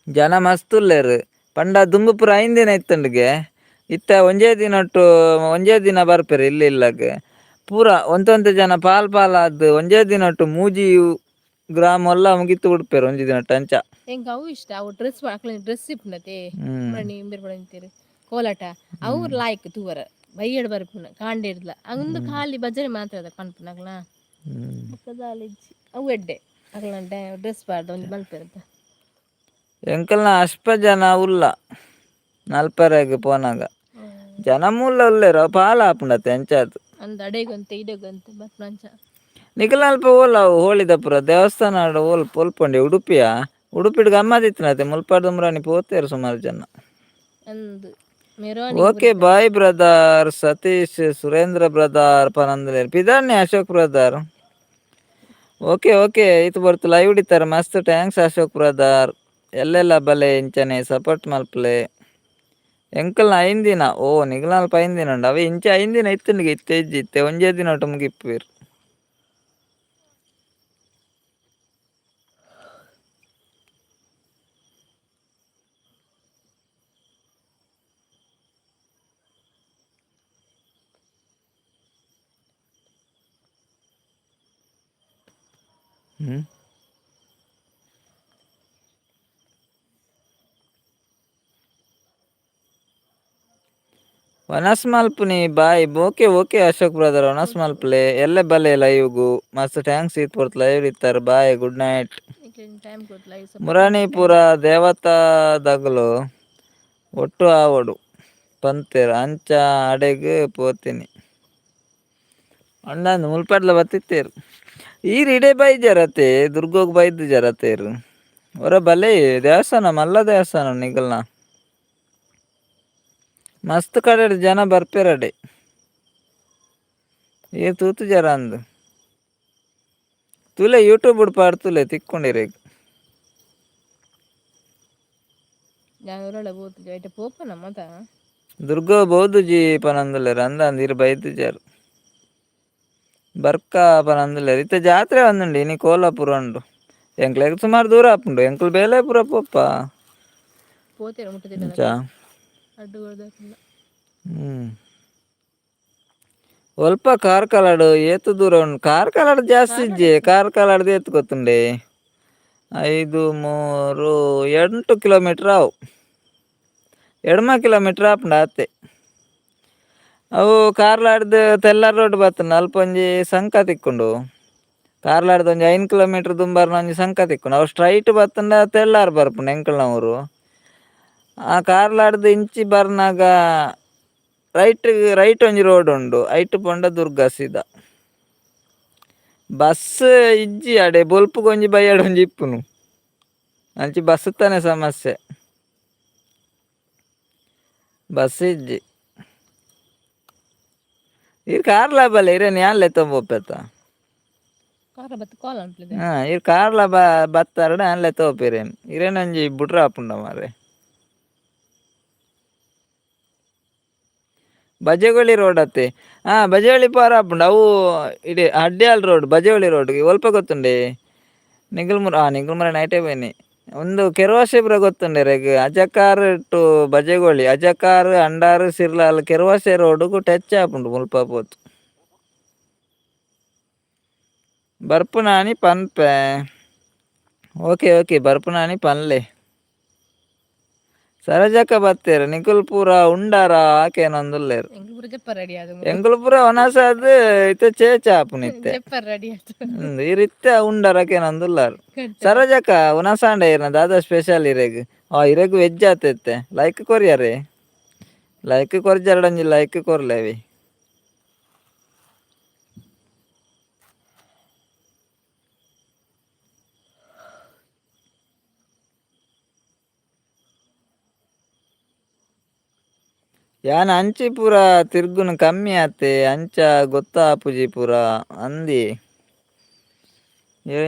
ಜನ ಮಸ್ತ್ ಉಲ್ಲೇರು ಪಂಡ ದುಂಬು ಪೂರ ಐನ್ ದಿನ ಇತ್ತುಂಡುಗೆ. ಇತ್ತೆ ಒಂಜೇ ದಿನೊಟ್ಟು ಒಂಜೇ ದಿನ ಬರ್ಪೆರ್ ಇಲ್ಲಿ ಇಲ್ಲಗ್. ಪೂರ ಒಂತೊಂತೆ ಜನ ಪಾಲ್ ಪಾಲ್ ಆದ್ ಒಂಜೇ ದಿನೊಟ್ಟು ಮೂಜಿ ಗ್ರಾಮ ಎಲ್ಲ ಮುಗಿತ್ ಬಿಡ್ಪೆರ್ ಒಂಜಿ ದಿನೊಟ್ಟು ಅಂಚ. ಎಂಕ್ ಅವು ಇಷ್ಟ, ಅವು ಡ್ರೆಸ್ ಅಕ್ಲೆನ ಡ್ರೆಸ್ ಇಪ್ಪುನತೆ. ಮುರಾನಿ ಇಂಬೆರ್ ಪಂಡಿತ್ತೆರ್ ಕೋಲಾಟ ಅವು ಲಾಯ್ಕ್ ತೂವರ ಬಯ್ಯಡ್ ಬರ್ಪುನ ಕಾಂಡೆಡ್ಲ ಅಂದು ಖಾಲಿ ಭಜನೆ ಮಾತ್ರ ಅದ ಪನ್ಪುನ ಅಕ್ಲ. ಬೊಕ್ಕ ದಾಲ ಇಜ್ಜಿ, ಅವು ಎಡ್ಡೆ ಅಕ್ಲ್ನ ಡ್ರೆಸ್ ಪಾಡ್ದ್ ಒಂಜಿ ಮಲ್ಪೆರತ್ತ. ಎಂಕಲ್ನ ಅಲ್ಪ ಜನ ಉಲ್ಲ ನಲ್ಪರೆಗ್ ಪೋನಾಗ ಜನ ಮೂಲ ಉಲ್ಲೇರು ಅವು ಪಾಲ್ ಆಪುಂಡತ್ತೆ ಅಂಚಾದ್. ಅಂದ್ ಅಡೆಗೊಂತೆ ಇಡೆಗೊಂತೆ ಬರ್ಪುನ ಅಂಚ. ನಿಕಲ್ನ ಅಲ್ಪ ಓಲ ಅವು ಹೋಳಿದಪುರ ದೇವಸ್ಥಾನ ಓಲ್ ಪೊಲ್ಪೊಂಡೆ ಉಡುಪಿಯ ಉಡುಪಿಡ್ ಗಮ್ಮತ್ ಇತ್ತಿನತೆ ಮುಲ್ಪರ್ದ್ ಮುರಾನಿ ಪೋತೇರು ಸುಮಾರು ಜನ. ಅಂದ್ ಮೆರವಣಿಗೆ. Okay bye brother Satish Surendra brother ಪನೊಂದುಲ್ಲೆರ್ ಪಿದಾರ್ನೆ Ashok brother. Okay okay ಈತ್ ಪೊರ್ತು ಲೈವ್ ಡಿತ್ತರ ಮಸ್ತ್ thanks Ashok brother. ಎಲ್ಲೆಲ್ಲ ಬಲೆ ಇಂಚನೆ ಸಪೋರ್ಟ್ ಮಲ್ಪುಲೆ. ಎಂಕಲ್ನ ಐನ್ ದಿನ ಓ ನಿಕಲ್ನ ಅಲ್ಪ ಐನ್ ದಿನ ಉಂಡು ಅವೆ ಇಂಚ ಐನ್ ದಿನ ಇತ್ತುಂಡುಗೆ ಇತ್ತೆ ಇಜ್ಜಿ ಇತ್ತೆ ಒಂಜೇ ದಿನ ಒಟ್ಟು ಮುಗಿಪ್ಪುವೆರ್. ಹ್ಮ್ ವನಸ್ ಮಲ್ಪುನಿ boy. Okay okay Ashok brother ವನಸ್ ಮಲ್ಪುಲೆ. ಎಲ್ಲೆ ಬಲೆ ಲೈವ್ಗು. ಮಸ್ತ್ thanks ಈತ್ ಪೊರ್ತು ಲೈವ್ ಇತ್ತಾರೆ. Bye, good night. ನಿಕ್ಲೆನ ಟೈಮ್ ಕೊರ್ದು ಲೈವ್. ಮುರಾನಿಪುರ ದೇವತಾದಗಲು ಒಟ್ಟು ಆವೊಡು ಪಂತೆರ್ ಅಂಚ ಅಡೆಗ್ ಪೋತಿನಿ. ಅಂಡಂದು ಮುಲ್ಪಡ್ಲ ಬತ್ತಿತ್ತೇರು ಈರ್ ಇಡೆ ಬೈಜರತೆ ದುರ್ಗೋಗ್ ಬೈದು ಜರತೇರು ಹೊರ ಬಲೆ ದೇವಸ್ಥಾನ ಮಲ್ಲ ದೇವಸ್ಥಾನ ನಿಗಲ್ನ ಮಸ್ತ್ ಕಡೆ ಜನ ಬರ್ಪೇರಡೆ ಏ ತೂತು ಜರ ಅಂದು ತುಲೆ ಯೂಟ್ಯೂಬ್ ಪಾಡ್ತುಲೆ ತಿಕ್ಕೊಂಡಿರಿ. ಯಾನ್ ಪೋತು ಐಟ ಪೋಪನ ಮತ. ದುರ್ಗೋ ಬೌದ್ಧಜಿ ಪನಂದುಲ್ಲೆರ್ ಅಂದ ಇರ್ ಬೈದುಜಾರ್ ಬರ್ಕ ಪನಂದುಲ್ಲೆರ್. ಇತ್ತೆ ಜಾತ್ರೆ ಬಂದುಂಡು ಇನಿ ಕೋಲಾಪುರ ಉಂಡು. ಎಂಕ್ಲೆಗ್ ಸುಮಾರು ದೂರ ಆಪುಂಡು, ಎಂಕ್ಲು ಬೇಲೆ ಪೂರ ಪೋಪ. ಪೋತೇರು ಮುಟ್ಟದಿಲ್ಲ. ಅಂಚ. ಅಡ್ಡು. ಒಲ್ಪ ಕಾರ್ಕಳಡ್ ಏತ್ ದೂರ ಉಂಡು? ಕಾರ್ಕಳಡ್ ಜಾಸ್ತಿ ಇಜ್ಜಿ. ಕಾರ್ಕಳಡ್ ಏತ್ ಗೊತ್ತುಂಡೆ? 5 3 8 ಕಿಲೋಮೀಟರ್ ಆವು, ಎಡ್ಮ ಕಿಲೋಮೀಟರ್ ಆಪುಂಡು ಆತೆ. ಅವು ಕಾರ್ಲಾಡ್ದು ತೆಲ್ಲಾರ್ ರೋಡ್ ಬತ್ತುಂಡು, ಅಲ್ಪ ಒಂಜಿ ಸಂಕ ತಿಕ್ಕುಂಡು. ಕಾರ್ಲಾಡ್ದು ಒಂಜಿ 5 ಕಿಲೋಮೀಟರ್ ದುಂಬರ್ನ ಒಂಜಿ ಸಂಕ ತಿಕ್ಕುಂಡು. ಅವು ಸ್ಟ್ರೈಟ್ ಬತ್ತುಂಡ ತೆಲ್ಲಾರ್ ಬರ್ಪುಂಡು ಎಂಕಲ್ನ ಊರು. ಆ ಕಾರ್ಲಾಡ್ದು ಇಂಚಿ ಬರ್ನಾಗ ರೈಟ್ ರೈಟ್ ಒಂಜಿ ರೋಡ್ ಉಂಡು, ಐಟ್ ಪೋಂಡ ದುರ್ಗಾ ಸೀದಾ. ಬಸ್ ಇಜ್ಜಿ ಅಡೆ, ಬೊಲ್ಪುಗ್ ಒಂಜಿ ಬಯ್ಯಡ್ ಒಂಜಿ ಇಪ್ಪುನು. ಅಂಚಿ ಬಸ್ ತಾನೆ ಸಮಸ್ಯೆ, ಬಸ್ ಇಜ್ಜಿ. ಈರ್ ಕಾರ್ಲ ಬಲ್ಲೆ ಇರೇನು ಯಾನ್ ಲೆತ್ತೊಂದು ಕಾರ ಬತ್ತು ಕಾಲ್ ಅನ್ಪ್ಲಿದೆ. ಹಾಂ, ಈರ್ ಕಾರ್ಲ ಬ ಬತ್ತಾರಡ ಯಾನ್ ಲೆತ್ತೊಪೇರೇನು ಇರೇನೊಂಜಿ ಬುಡ್ರ ಆಪುಂಡ ಮಾರ್ರೆ. ಬಜೆಗೊಳ್ಳಿ ರೋಡ್ ಅತ್ತೆ? ಹಾಂ, ಬಜೆಗೊಳ್ಳಿ ಪಾರ ಆಪುಂಡು ಅವು. ಇಡೀ ಅಡ್ಯಾಲ್ ರೋಡ್ ಬಜೆಗೊಳ್ಳಿ ರೋಡ್ ಒಲ್ಪ ಗೊತ್ತುಂಡೆ? ನಿಗಲ್ಮುರ, ಹಾಂ, ನಿಗಲ್ಮುರ ನೈಟೇ ಬನ್ನಿ. ಒಂದು ಕೆರ್ವಾಶೆ ಪೂರ ಗೊತ್ತುಂಡೆ ರೆಗ್? ಅಜಕಾರ್ ಟು ಬಜೆಗೊಳ್ಳಿ, ಅಜಕಾರ್ ಅಂಡಾರು ಸಿರ್ಲಾಲ್ ಕೆರ್ವಾಶೆ ರೋಡುಗು ಟಚ್ ಆಪುಂಡು. ಮುಲ್ಪ ಪೋತು ಬರ್ಪುನಾನಿ ಪನ್ಪೆ. Okay okay, ಬರ್ಪುನಾನಿ ಪನ್ಲೆ. ಸರಜಕ್ಕ ಬತ್ತೇರು. ನಿಕುಲ್ ಪೂರ ಉಂಡಾರ ಆಕೇನೊಂದುಲ್ಲೇರು. ಎಂಕ್ಲು ಪೂರ ಜಪ್ಪರ್ ರೆಡಿ ಆದು. ಎಂಕುಲು ಪೂರ ಒನಸಾದ್ ಇತ್ತೆ ಚೇಚ ಆಪುನು ಇತ್ತೆ. ಜಪ್ಪರ್ ರೆಡಿ ಆತು. ಈ ಇತ್ತೆ ಉಂಡಾರ ಆಕೇನೊಂದುಲ್ಲಾರು. ಸರೋಜಕ್ಕ, ಉನಸಾಂಡ ಇರ್ನ ದಾದಾ ಸ್ಪೆಷಲ್ ಇರೆಗ್? ಆ ಇರೆಗ್ ವೆಜ್ ಆತೈತೆ. ಲೈಕ್ ಕೊರಿಯರೆ, ಲೈಕ್ ಕೊರ್ಜರಡಂಜಿ ಲೈಕ್ ಕೊರ್ಲೇವಿ. ಯಾನ್ ಅಂಚಿ ಪೂರ ತಿರ್ಗುನು ಕಮ್ಮಿ ಆತೆ, ಅಂಚ ಗೊತ್ತಾಪುಜಿ ಪೂರ ಅಂದಿ.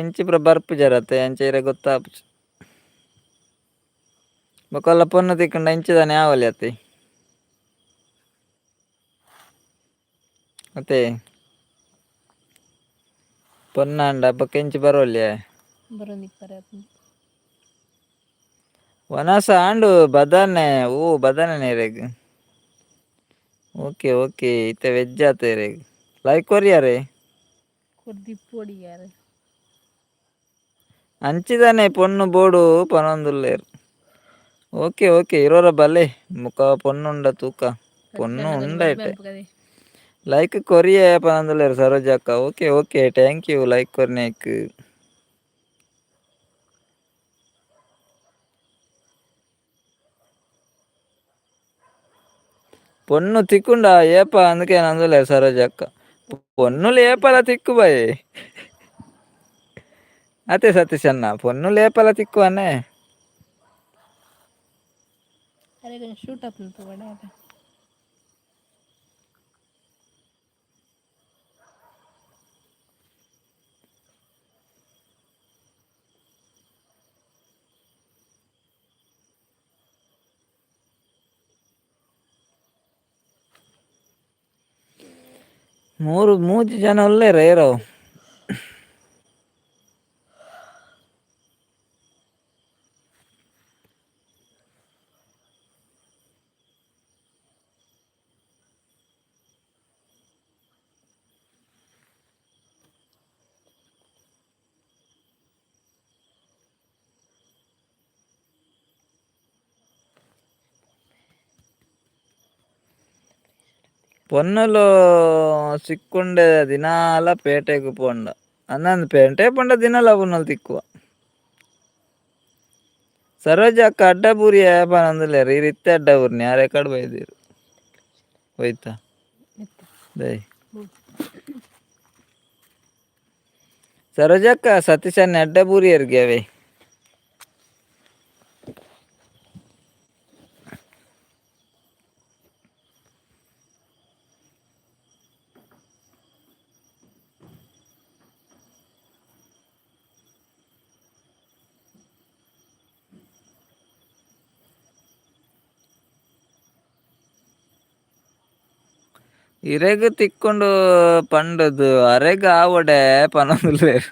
ಇಂಚಿ ಪೂರ ಬರ್ಪುಜರತೆ, ಅಂಚ ಇರೆ ಗೊತ್ತಾಪುಜಿ. ಬೊಕೊಲ್ಲ ಪೊನ್ನು ತಿಕ್ಕಂಡ ಇಂಚಿದಾನೆ ಆವಲಿ ಅತ್ತೆ ಅತ್ತೆ. ಪೊನ್ನಾಂಡ ಬೊಕ್ಕ ಇಂಚಿ ಬರೋಲ್ಯ. ಬರೋದಿಪ್ಪರೆ. ವನಸ ಆಂಡು. ಬದನೆ, ಓ ಬದನೆ ಇರೆಗ್. ಓಕೆ ಓಕೆ, ಇತ್ತೆ ವೆಜ್ ಆತ ಇರೆಗ್. ಲೈಕ್ ಕೊರಿಯರೆ. ಕೊರ್ದಿಪ್ಪೊಡಿ ಯಾರು. ಅಂಚಿದಾನೆ ಪೊನ್ನು ಬೋಡು ಪನೊಂದುಲ್ಲೇರ್. ಓಕೆ ಓಕೆ, ಇರೋರ ಬಲೆ ಮುಕ ಪೊನ್ನುಂಡ ತೂಕ, ಪೊನ್ನು ಉಂಡ ಇಟ್ಟೆ. ಲೈಕ್ ಕೊರಿಯೆ ಪನೊಂದುಲ್ಲೇರ್ ಸರೋಜಕ್ಕ. Okay okay, thank you like ಕೊರ್ನೇಕ್. ಪೊನ್ನು ತಿಕ್ಕುಂಡ ಏಪ అందుకే నందులేరు ಸರೋಜಕ್ಕ. పొన్నులు ఏపల తిక్కు బాయ్. అతే సతీష్ అన్న, పొన్నులు ఏపల తిక్కు అన్నే. ಅರೆ కొంచెం ಶೂಟ್ ಅಪ್ ತಗೋಣ. ಮೂರು ಮೂಜಿ ಜನ ಉಲ್ಲೇರ ಏರೋ. ಪೊನ್ನುಲು ಸಿಕ್ಕೊಂಡೆ ದಿನಾಲ ಪೇಟೆಗ್ ಪೋಂಡ ಅಂದಂದು ಪೇಂಟೆ ಪಂಡ ದಿನಾಲ ಪೊನ್ನುಲು ತಿಕ್ಕುವ. ಸರೋಜಕ್ಕ ಅಡ್ಡಬೂರಿ ಪನೊಂದುಲ್ಲೆರ್. ಈರ್ ಇತ್ತೆ ಅಡ್ಡಬೂರಿನಿ ಆರೆ ಕಡ್ ಬೈದೀರ್ ಹೋಯ್ತಾ ದೈ. ಸರೋಜಕ್ಕ ಸತೀಶನ್ನ ಅಡ್ಡ ಬೂರಿಯರ್ಗೆ ಅವೇ. ಇರೆಗ್ ತಿಕ್ಕೊಂಡು ಪಂಡದು ಅರೆಗ್ ಆವಡೆ ಪನೊಂದುಲ್ಲೆರ್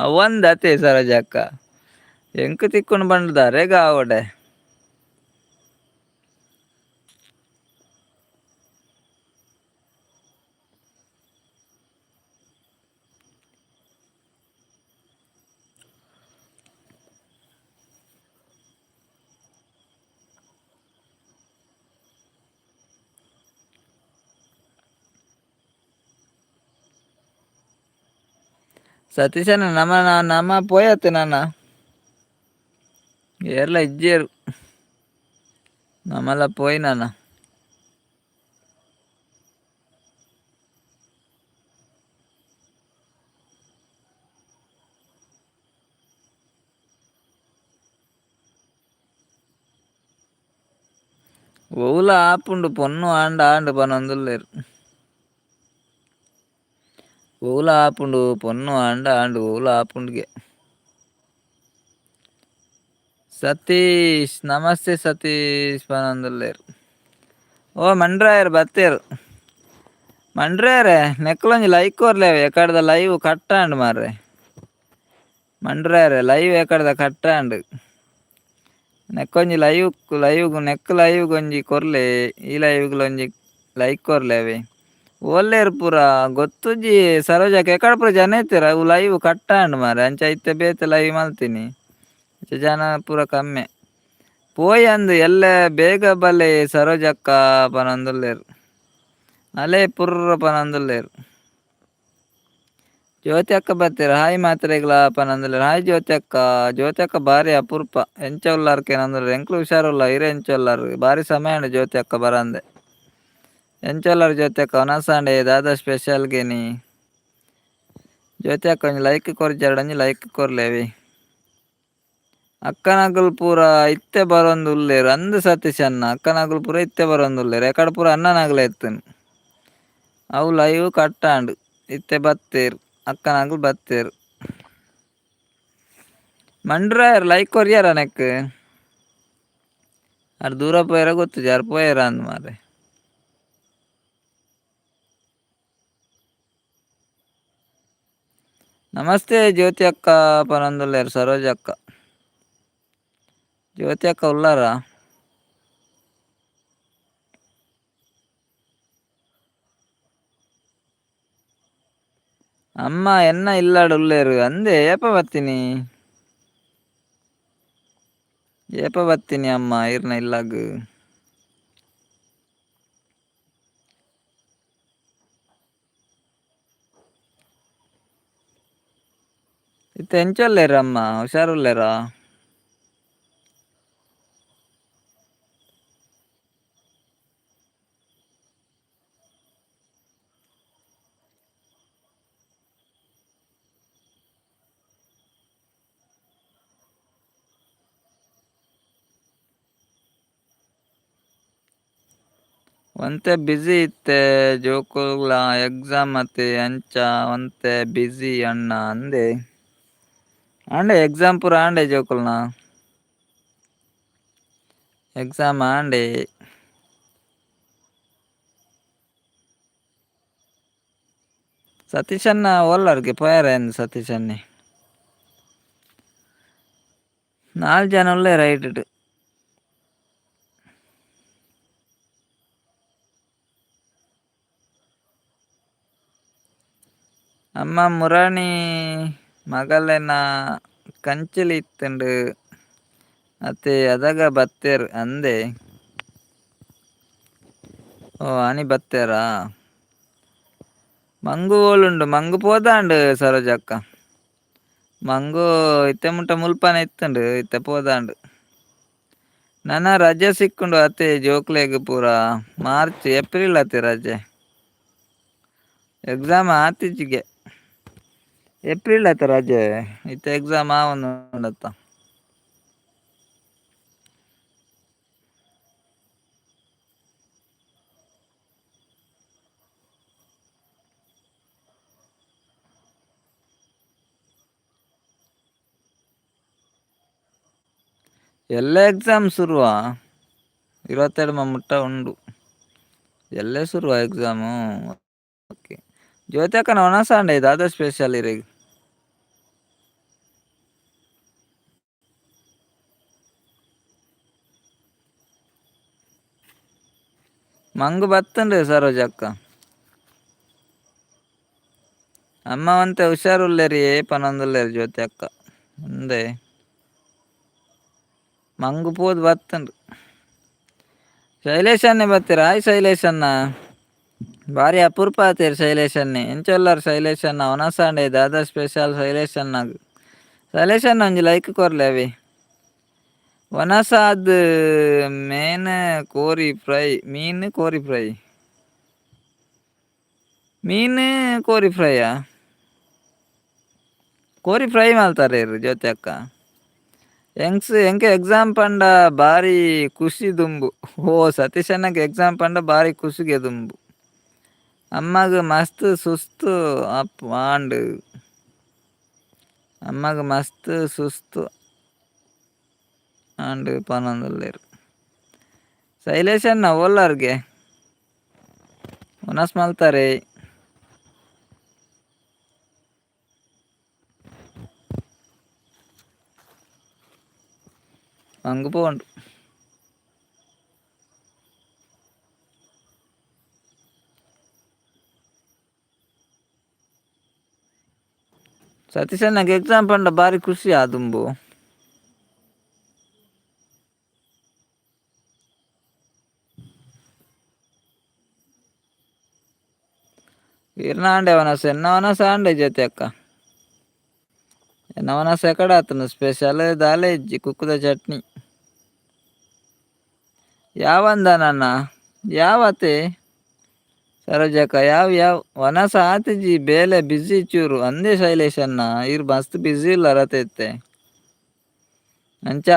ಅವಂದ್ ಅತೆ ಸರೋಜಕ್ಕ ಎಂಕ್ ತಿಕ್ಕೊಂಡು ಪಂಡದು ಅರೆಗ್ ಆವಡೆ. ಸತೀಶನ ನಮ್ಮ ನಮ್ಮ ಪೋಯತ್ತೆ ನಾನ ಏರ್ಲ ಇಜ್ಜೇರು ನಮ್ಮಲ್ಲ ಪೋಯಿ ನಾನ. ಒವ್ಲ ಆಪುಂಡು ಪೊನ್ನು ಆಂಡ ಆಂಡ್ ಪನೊಂದುಲ್ಲೆರ್. ಒವ್ಲ ಆಪುಂಡು ಪೊನ್ನು ಆಂಡ ಆಂಡ್ ಒವ್ಲ ಆಪುಂಡುಗೆ. ಸತೀಶ್ ನಮಸ್ತೆ ಸತೀಶ್ ಪನೊಂದುಲ್ಲೆರ್. ಓ ಮಂಡ್ರಾಯೆರ್ ಬತ್ತೆರ್. ಮಂಡ್ರಾಯೆರೆ ನೆಕ್ಲೊಂಜಿ ಲೈಕ್ ಕೊರ್ಲೆ ಎಕಡ್ದ ಲೈವ್ ಕಟ್ಟಾಂಡ್ ಮಾರ್ರೆ. ಮಂಡ್ರಾಯೆರೆ ಲೈವ್ ಎಕಡ್ದ ಕಟ್ಟಾಂಡ್. ನೆಕ್ಕೊಂಜಿ ಲೈವ್ ಲೈವ್ ನೆಕ್ ಲೈವ್ ಒಂಜಿ ಕೊರ್ಲೆ ಈ ಲೈವ್ ಒಂಜಿ ಲೈಕ್ ಕೊರ್ಲೆ ಅವೇ. ಓಲ್ಲೇರ್ ಪೂರ ಗೊತ್ತುಜ್ಜಿ ಸರೋಜಕ್ಕ ಎಕಡೆ ಪೂರ ಜನ ಇತ್ತೆರ್ ಅವು ಲೈವ್ ಕಟ್ಟಾಂಡ್ ಮಾರ್ರೆ ಅಂಚ ಇತ್ತೆ ಬೇತೆ ಲೈವ್ ಮಲ್ತಿನಿ ಅಂಚ ಜನ ಪೂರ ಕಮ್ಮಿ. ಪೋಯಿ ಅಂದ್ ಎಲ್ಲೆ ಬೇಗ ಬಲೆ ಸರೋಜಕ್ಕ ಪನೊಂದುಲ್ಲೆರ್. ಅಲೆ ಪುರ್ರ ಪನೊಂದುಲ್ಲೆರ್. ಜ್ಯೋತಿ ಅಕ್ಕ ಬತ್ತೆರ್ ಹಾಯ್ ಮಾತ್ರೆಗ್ಲ ಪನೊಂದುಲ್ಲೆರ್. ಹಾಯ್ ಜ್ಯೋತಿ ಅಕ್ಕ. ಜ್ಯೋತಿ ಅಕ್ಕ ಬಾರಿ ಅಪರೂಪ ಎಂಚ ಉಲ್ಲರ್ ಕೇನೊಂದುಲ್ಲೆರ್. ಎಂಕ್ಲು ಹುಷಾರುಲ್ಲ ಇರ್ ಎಂಚ ಉಲ್ಲರ್ ಬಾರಿ ಸಮಯ ಆಂಡ್ ಜ್ಯೋತಿ ಅಕ್ಕ ಬರಂದೆ. ಎಂಚ ಉಲ್ಲರ್ ಜ್ಯೋತಿ ಅಕ್ಕ ವನಸ್ ಆಂಡ್ ದಾದಾ ಸ್ಪೆಷಲ್ ಗೆನಿ. ಜ್ಯೋತಿ ಅಕ್ಕ ಒಂಜಿ ಲೈಕ್ ಕೊರ್ಜರ್ಡ ಒಂಜಿ ಲೈಕ್ ಕೊರ್ಲೆವಿ. ಅಕ್ಕನಕುಲು ಪೂರ ಇತ್ತೆ ಬರೊಂದು ಉಲ್ಲೆರ್ ಅಂದ್ ಸತೀಶ್ ಅಣ್ಣ ಅಕ್ಕನಕುಲು ಪೂರ ಇತ್ತೆ ಬರೊಂದು ಉಲ್ಲೆರ್ ಎಕಡೆ ಪೂರ ಅಣ್ಣನಕುಲೇ ಇತ್ತುಂಡು. ಅವು ಲೈವ್ ಕಟ್ಟಾಂಡ್ ಇತ್ತೆ ಬತ್ತೆರ್ ಅಕ್ಕನಕುಲು ಬತ್ತೆರ್. ಮಂಡ್ರಾಯೆರ್ ಲೈಕ್ ಕೊರ್ಯರ ನೆಕ್. ಆರ್ ದೂರ ಪೋಯೆರ ಗೊತ್ತುಜಿ ಆರ್ ಪೋಯೆರ ಅಂದ್ ಮಾರ್ರೆ. ನಮಸ್ತೆ ಜ್ಯೋತಿ ಅಕ್ಕ ಪನೊಂದುಲ್ಲೆರ್ ಸರೋಜ ಅಕ್ಕ. ಜ್ಯೋತಿ ಅಕ್ಕ ಉಲ್ಲಾರಾ? ಅಮ್ಮ ಎನ್ನ ಇಲ್ಲಡ್ ಉಲ್ಲೆರ್ ಅಂದೆ ಏಪ ಬತ್ತಿನಿ? ಏಪ ಬತ್ತಿನಿ ಅಮ್ಮ ಇರ್ನ ಇಲ್ಲಗ್? ಇತ್ತೆ ಎಂಚ ಉಲ್ಲೆರ್ ಅಮ್ಮ ಹುಷಾರ್ ಉಲ್ಲೆರಾ? ಒಂತೆ ಬ್ಯುಸಿ ಇತ್ತೆ ಜೋಕುಲ್ಗ್ಲ ಎಕ್ಸಾಮ್ ಅತೆ ಅಂಚ ಒಂತೆ ಬ್ಯುಸಿ ಅಣ್ಣ ಅಂದೆ. ಆಂಡೆ ಎಕ್ಸಾಮ್ ಪೂರ ಆಂಡೆ ಜೋಕುಲ್ನ. ಎಕ್ಸಾಮ್ ಆಂಡೆ. ಸತೀಶ್ ಅಣ್ಣ ಓಲ್ಲರ್ಗೆ ಪೋಯೆರೆ ಅಂದ್ ಸತೀಶ್ ಅಣ್ಣೆ. ನಾಲ್ ಜನ ಉಲ್ಲೆರ್ ಐಟ್. ಅಮ್ಮ ಮುರಾಣಿ ಮಗಲೆನ ಕಂಚಿಲಿ ಇತ್ತುಂಡು ಅತೆ ಅದಗ ಬತ್ತೆರ್ ಅಂದೆ. ಓ ಆನಿ ಬತ್ತೆರಾ? ಮಂಗು ಓಲುಂಡು ಮಂಗು ಪೋದಾಂಡ್ ಸರೋಜಕ್ಕ. ಮಂಗು ಇತ್ತೆ ಮುಟ್ಟ ಮುಲ್ಪನೆ ಇತ್ತುಂಡು ಇತ್ತೆ ಪೋದಾಂಡ್. ನನ ರಜೆ ಸಿಕ್ಕುಂಡು ಅತೆ ಜೋಕ್ಲೆಗ್ ಪೂರ ಮಾರ್ಚ್ ಏಪ್ರಿಲ್ ಅತೆ ರಜೆ. ಎಕ್ಸಾಮ್ ಆತಿಜಿಗೆ. ಏಪ್ರಿಲ್ ಆತ ರಜೆ. ಇತ್ತೆ ಎಕ್ಸಾಮ್ ಆವೊಂದುಂಡತ್ತ. ಎಲ್ಲ ಎಕ್ಸಾಮ್ ಶುರುವಾ? 22 ಮುಟ್ಟ ಉಂಡು. ಎಲ್ಲೇ ಶುರುವ ಎಕ್ಸಾಮು? ಓಕೆ. ಜ್ಯೋತಿ ಅಕ್ಕನ ಒಣಸಾಂಡೆ ದಾದ ಸ್ಪೆಷಲ್ ಇರೆಗ್? ಮಂಗು ಬತ್ತುಂಡು ಸರೋಜಕ್ಕ. ಅಮ್ಮ ಒಂತೆ ಹುಷಾರುಲ್ಲೇರಿ ಪನೊಂದುಲ್ಲೇರಿ ಜ್ಯೋತಿ ಅಕ್ಕ. ಉಂದೆ ಮಂಗು ಪೋದು ಬತ್ತುಂಡು. ಶೈಲೇಶ್ ಅನ್ನೆ ಬತ್ತೀರ? ಹಾಯ್ ಶೈಲೇಶ್ ಅಣ್ಣ. ಭಾರಿ ಅಪರೂಪ ಆತೇರ್ ಶೈಲೇಶ್ ಅನ್ನೆ. ಎಂಚೊಲ್ಲಾರ್ ಶೈಲೇಶ್ ಅಣ್ಣ? ಒನಸಾಂಡೆ ದಾದ ಸ್ಪೆಷಲ್ ಶೈಲೇಶ್ ಅಣ್ಣಗ್? ಶೈಲೇಶ್ ಅಣ್ಣ ಒಂಜಿ ಲೈಕ್ ಕೊರ್ಲೆ ಅವೆ. ಒನಸಾದ್ ಮೇನ್ ಕೋರಿ ಫ್ರೈ. ಮೀನ್ ಕೋರಿ ಫ್ರೈ. ಮೀನ್ ಕೋರಿ ಫ್ರೈಯಾ? ಕೋರಿ ಫ್ರೈ ಮಲ್ತಾರೆ ಜ್ಯೋತಿ ಅಕ್ಕ. ಎಂಕ್ಸ್ ಎಂಕ್ ಎಕ್ಸಾಮ್ ಪಂಡ ಬಾರಿ ಖುಷಿ ದುಂಬು. ಓ ಸತೀಶ್ ಅಣ್ಣಗ್ ಎಕ್ಸಾಮ್ ಪಂಡ ಬಾರಿ ಖುಷಿಗೆ ದುಂಬು. ಅಮ್ಮಗ್ ಮಸ್ತ್ ಸುಸ್ತು ಅಪ್ ಆಂಡ್. ಅಮ್ಮಗ್ ಮಸ್ತ್ ಸುಸ್ತು ಆಂಡ್ ಪನೊಂದುಲ್ಲೆರ್. ಶೈಲೇಶ್ ಅಣ್ಣ ಓಲಾರ್ಗೆ? ಒನಸ್ ಮಲ್ತಾರೆ. ಮಂಗು ಪೋಂಡು. ಸತೀಶ್ ಅಣ್ಣಗ್ ಎಕ್ಸಾಮ್ ಪಂಡ ಬಾರಿ ಖುಷಿ ಆದುಂಬು. ಈರ್ನ ವನಸ್ ಎನ್ನ ವನಸ್ ಆಂಡೆ ಜ್ಯೋತಿ ಅಕ್ಕ. ಎನ್ನ ವನಸ್ ಎಕಡೆ ಆತುಂಡು ಸ್ಪೆಷಲ್ ದಾಲ ಇಜ್ಜಿ, ಕುಕ್ಕುದ ಚಟ್ನಿ. ಯಾವಂದನಣ್ಣ? ಯಾವತೆ? ಸರೋಜಕ್ಕ ಯಾವ ಯಾವ ವನಸ ಆತಿಜಿ, ಬೇಲೆ ಬಿಸಿ ಚೂರು ಅಂದೇ ಶೈಲೇಶ್ ಅಣ್ಣ. ಈರ್ ಮಸ್ತ್ ಬಿಸಿ ಇಲ್ಲ ರತೆ ಇತ್ತೆ. ಅಂಚ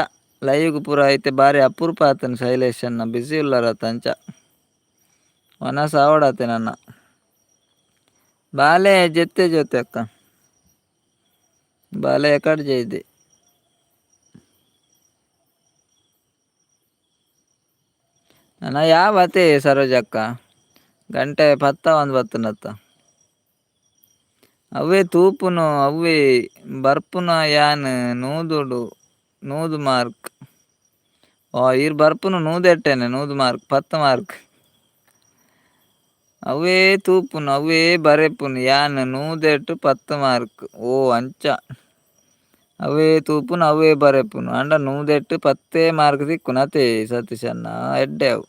ಲೈವ್ಗ್ ಪೂರ ಐತೆ ಬಾರಿ ಅಪರೂಪ ಆತನ ಶೈಲೇಶ್ ಅಣ್ಣ, ಬಿಸಿ ಉಲ್ಲರತ. ಅಂಚ ವನಸ ಆವಡಾತೆ ನನ್ನ. ಬಾಲೆ ಜೆತ್ತೆ ಜ್ಯೋತಿ ಅಕ್ಕ. ಬಾಲೆ ಎಕಡೆ ಜೈದೆ. ನನ್ನ ಯಾವ ಅತೆ ಸರೋಜಕ್ಕ? ಗಂಟೆ ಪತ್ತ ಒಂದು ಬತ್ತುನತ್ತ. ಅವೇ ತೂಪುನು ಅವೇ ಬರ್ಪುನ ಯಾನ್ ನೂದುಡು 100 ಮಾರ್ಕ್. ಓ ಈರ್ ಬರ್ಪುನು ನೂದೆಟ್ಟೆನೆ 100 ಮಾರ್ಕ್ 10 ಮಾರ್ಕ್. ಅವೇ ತೂಪುನು ಅವೇ ಬರೆಪುನು ಯಾನ್ ನೂದೆಟ್ಟು 10 ಮಾರ್ಕ್. ಓ ಅಂಚ. ಅವೇ ತೂಪುನು ಅವೇ ಬರೆಪುನು ಆಂಡ ನೂದೆಟ್ಟು 10 ಮಾರ್ಕ್ ತಿಕ್ಕುನು ಅತೇ ಸತೀಶ್ ಅಣ್ಣ, ಎಡ್ಡೆ ಅವು.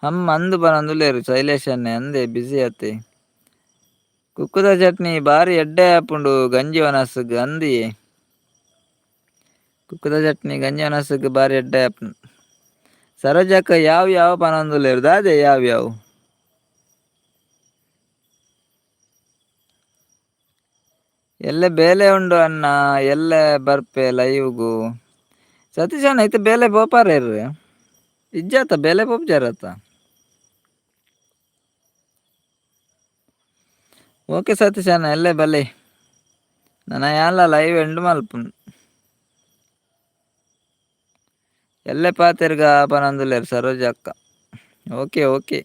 ಹಮ್ ಅಂದು ಪನೊಂದುಲ್ಲೆರ್ ಶೈಲೇಶ್ ಅಣ್ಣೆ ಅಂದೆ ಬಿಸಿ ಅತೆ. ಕುಕ್ಕುದ ಚಟ್ನಿ ಬಾರಿ ಎಡ್ಡೆ ಆಪುಂಡು ಗಂಜಿ ಒನಸ್ಗ್ ಅಂದಿಯೇ. ಕುಕ್ಕುದ ಚಟ್ನಿ ಗಂಜಿ ಒನಸ್ಗ್ ಬಾರಿ ಎಡ್ಡೆ ಆಪುಂಡು. ಸರೋಜಕ್ಕ ಯಾವ ಯಾವ ಪನೊಂದುಲ್ಲೆರ್ ದಾದೆ ಯಾವ ಯಾವ? ಎಲ್ಲೆ ಬೇಲೆ ಉಂಡು ಅಣ್ಣ, ಎಲ್ಲೆ ಬರ್ಪೆ ಲೈವ್ಗು? ಸತೀಶ್ ಅಣ್ಣ ಇತ್ತೆ ಬೇಲೆ ಪೋಪಾರೇರ್? ಇಜ್ಜಾತ ಬೇಲೆ ಪೋಪುಜಾರತ್ತ? ಓಕೆ ಸತೀಶ್ ಅಣ್ಣ, ಎಲ್ಲೆ ಬಲೆ. ನನ ಯಾನ್ಲ ಲೈವ್ ಎಂಡ್ ಮಲ್ಪುನು. ಎಲ್ಲೆ ಪಾತೆರ್ಗ ಪನೊಂದುಲ್ಲೆರ್ ಸರೋಜ ಅಕ್ಕ. Okay okay.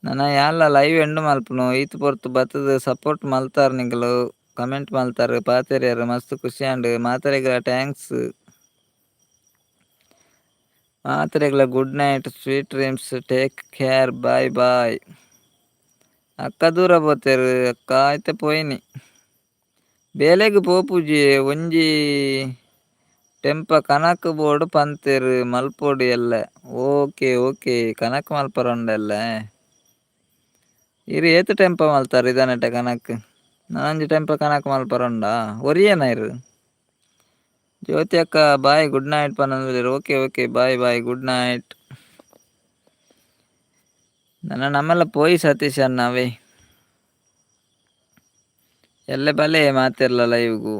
ನನ ಯಾನ್ಲ ಲೈವ್ ಎಂಡ್ ಮಲ್ಪುನು. ಈತ್ ಪೊರ್ತು ಬತ್ತುದು ಸಪೋರ್ಟ್ ಮಲ್ತಾರ್ ನಿಕುಲು, ಕಮೆಂಟ್ ಮಲ್ತಾರ್, ಪಾತೆರ್ಯರ್, ಮಸ್ತ್ ಖುಷಿ ಆಂಡ್. ಮಾತೆರೆಗ್ಲ thanks. ಮಾತೆರೆಗ್ಲ good night, sweet dreams, take care, bye bye. ಅಕ್ಕ ದೂರ ಪೋತೆರ್ ಅಕ್ಕ ಇತ್ತೆ ಪೋಯಿನಿ. ಬೇಲೆಗ್ ಪೋಪುಜಿ ಒಂಜಿ ಟೆಂಪ ಕನಕ್ ಬೋಡು ಪಂತೆರ್ ಮಲ್ಪೊಡು ಎಲ್ಲೆ. ಓಕೆ ಓಕೆ, ಕನಕ್ ಮಲ್ಪರೆ ಉಂಡು ಎಲ್ಲೆ. ಈರ್ ಏತ್ ಟೆಂಪ ಮಲ್ತಾರ್ ಇದಾನೆಟ ಕನಕ್? ನನೊಂಜಿ ಟೆಂಪ ಕನಕ್ ಮಲ್ಪರೆ ಉಂಡಾ? ಒರಿಯೇನ ಇರ್? ಜ್ಯೋತಿ ಅಕ್ಕ ಬಾಯ್ ಗುಡ್ ನೈಟ್ ಪನೊಂದುಲ್ಲೆರ್. Okay okay, bye bye, good night. ನನ ನಮಲ ಪೋಯಿ ಸತೀಶ್ ಅಣ್ಣ ಅವೇ. ಎಲ್ಲೆ ಬಲೆ ಮಾತೆರ್ಲ ಲೈವ್ಗು.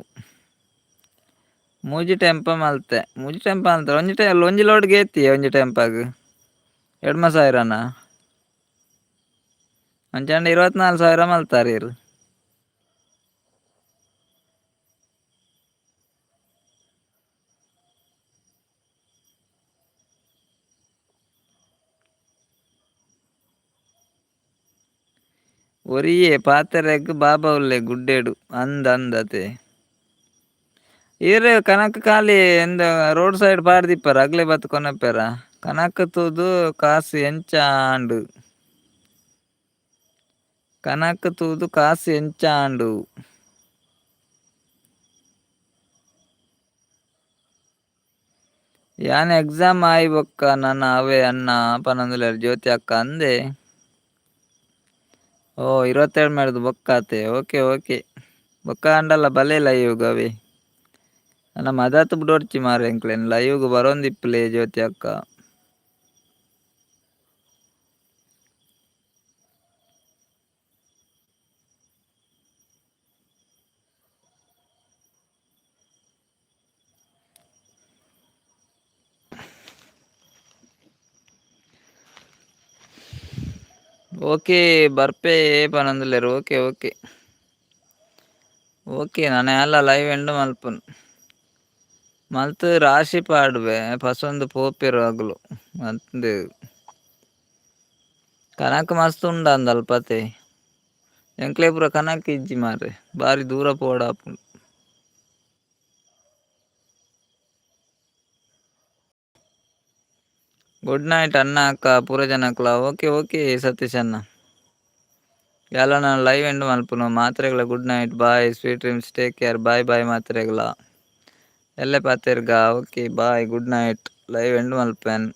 ಮೂಜಿ ಟೆಂಪ ಮಲ್ತೆ, ಮೂಜಿ ಟೆಂಪ ಮಲ್ತೆ. ಒಂಜಿ ಟೆ ಒಂಜಿ ಲೋಡ್ಗೆ ಏತಿ ಒಂಜಿ ಟೆಂಪಾಗ್ 2500ನಾ? ಅಂಚಾಂಡ 24,000 ಮಲ್ತಾರ ಇರು. ಒರಿಯೇ ಪಾತೆರೆಗ್ ಬಾಬಾ ಉಲ್ಲೆ ಗುಡ್ಡೆಡು ಅಂದ್ ಅಂದತೆ. ಈರ್ ಕನಕ್ ಖಾಲಿ ಎಂದ ರೋಡ್ ಸೈಡ್ ಪಾಡ್ದಿಪ್ಪರ ಅಗ್ಲೆ ಬತ್ತ್ ಕೊನಪೆರ. ಕನಕ್ ತೂದು ಕಾಸ್ ಎಂಚ ಆಂಡ್. ಕನಕ್ ತೂದು ಕಾಸ್ ಎಂಚ ಆಂಡ್. ಯಾನ್ ಎಕ್ಸಾಮ್ ಆಯಿ ಬೊಕ್ಕ ನನ ಅವೇ ಅಣ್ಣ ಪನೊಂದುಲ್ಲೆರ್ ಜ್ಯೋತಿ ಅಕ್ಕ ಅಂದೆ. ಓ 22 ಮೇಡ್ದು ಬೊಕ್ಕ ಆತೆ. ಓಕೆ ಓಕೆ ಬೊಕ್ಕ ಆಂಡಲ ಬಲೆ ಲೈವ್ಗ್ ಅವೇ. ನನ ಮದತ್ ಬುಡೊರ್ಚಿ ಮಾರ್ರೆ ಎಂಕ್ಲೆನ್ ಲೈವ್ಗ್ ಬರೊಂದಿಪ್ಪುಲೆ ಜ್ಯೋತಿ ಅಕ್ಕ. ಓಕೆ ಬರ್ಪೆ ಪನೊಂದುಲ್ಲೆರ್. ಓಕೆ ಓಕೆ ಓಕೆ ನನ ಯಾನ್ಲ ಲೈವ್ ಎಂಡ್ ಮಲ್ಪುನು. ಮಲ್ತ್ ರಾಶಿ ಪಾಡುವೆ ಪಸೊಂದು ಪೋಪೆರ್ ಅಗುಲು ಅಂದ್. ಕನಕ್ ಮಸ್ತ್ ಉಂಡಂದ್ ಅಲ್ಪತೆ. ಎಂಕ್ಲೆ ಪೂರ ಕನಕ್ ಇಜ್ಜಿ ಮಾರ್ರೆ ಬಾರಿ ದೂರ ಪೋಡಾಪುಂಡು. ಗುಡ್ ನೈಟ್ ಅಣ್ಣ ಅಕ್ಕ ಪೂರ ಜನಕ್ಲ. ಓಕೆ ಓಕೆ ಸತೀಶ್ ಅಣ್ಣ. ಯಾನ್ಲ ನನ ಲೈವ್ ಎಂಡ್ ಮಲ್ಪುನು. ಮಾತ್ರೆಗ್ಲ good night bye sweet dreams take care bye bye ಮಾತ್ರೆಗ್ಲ. ಎಲ್ಲೆ ಪಾತೆರ್ಗ. Okay bye good night live end ಮಲ್ಪೆನ್.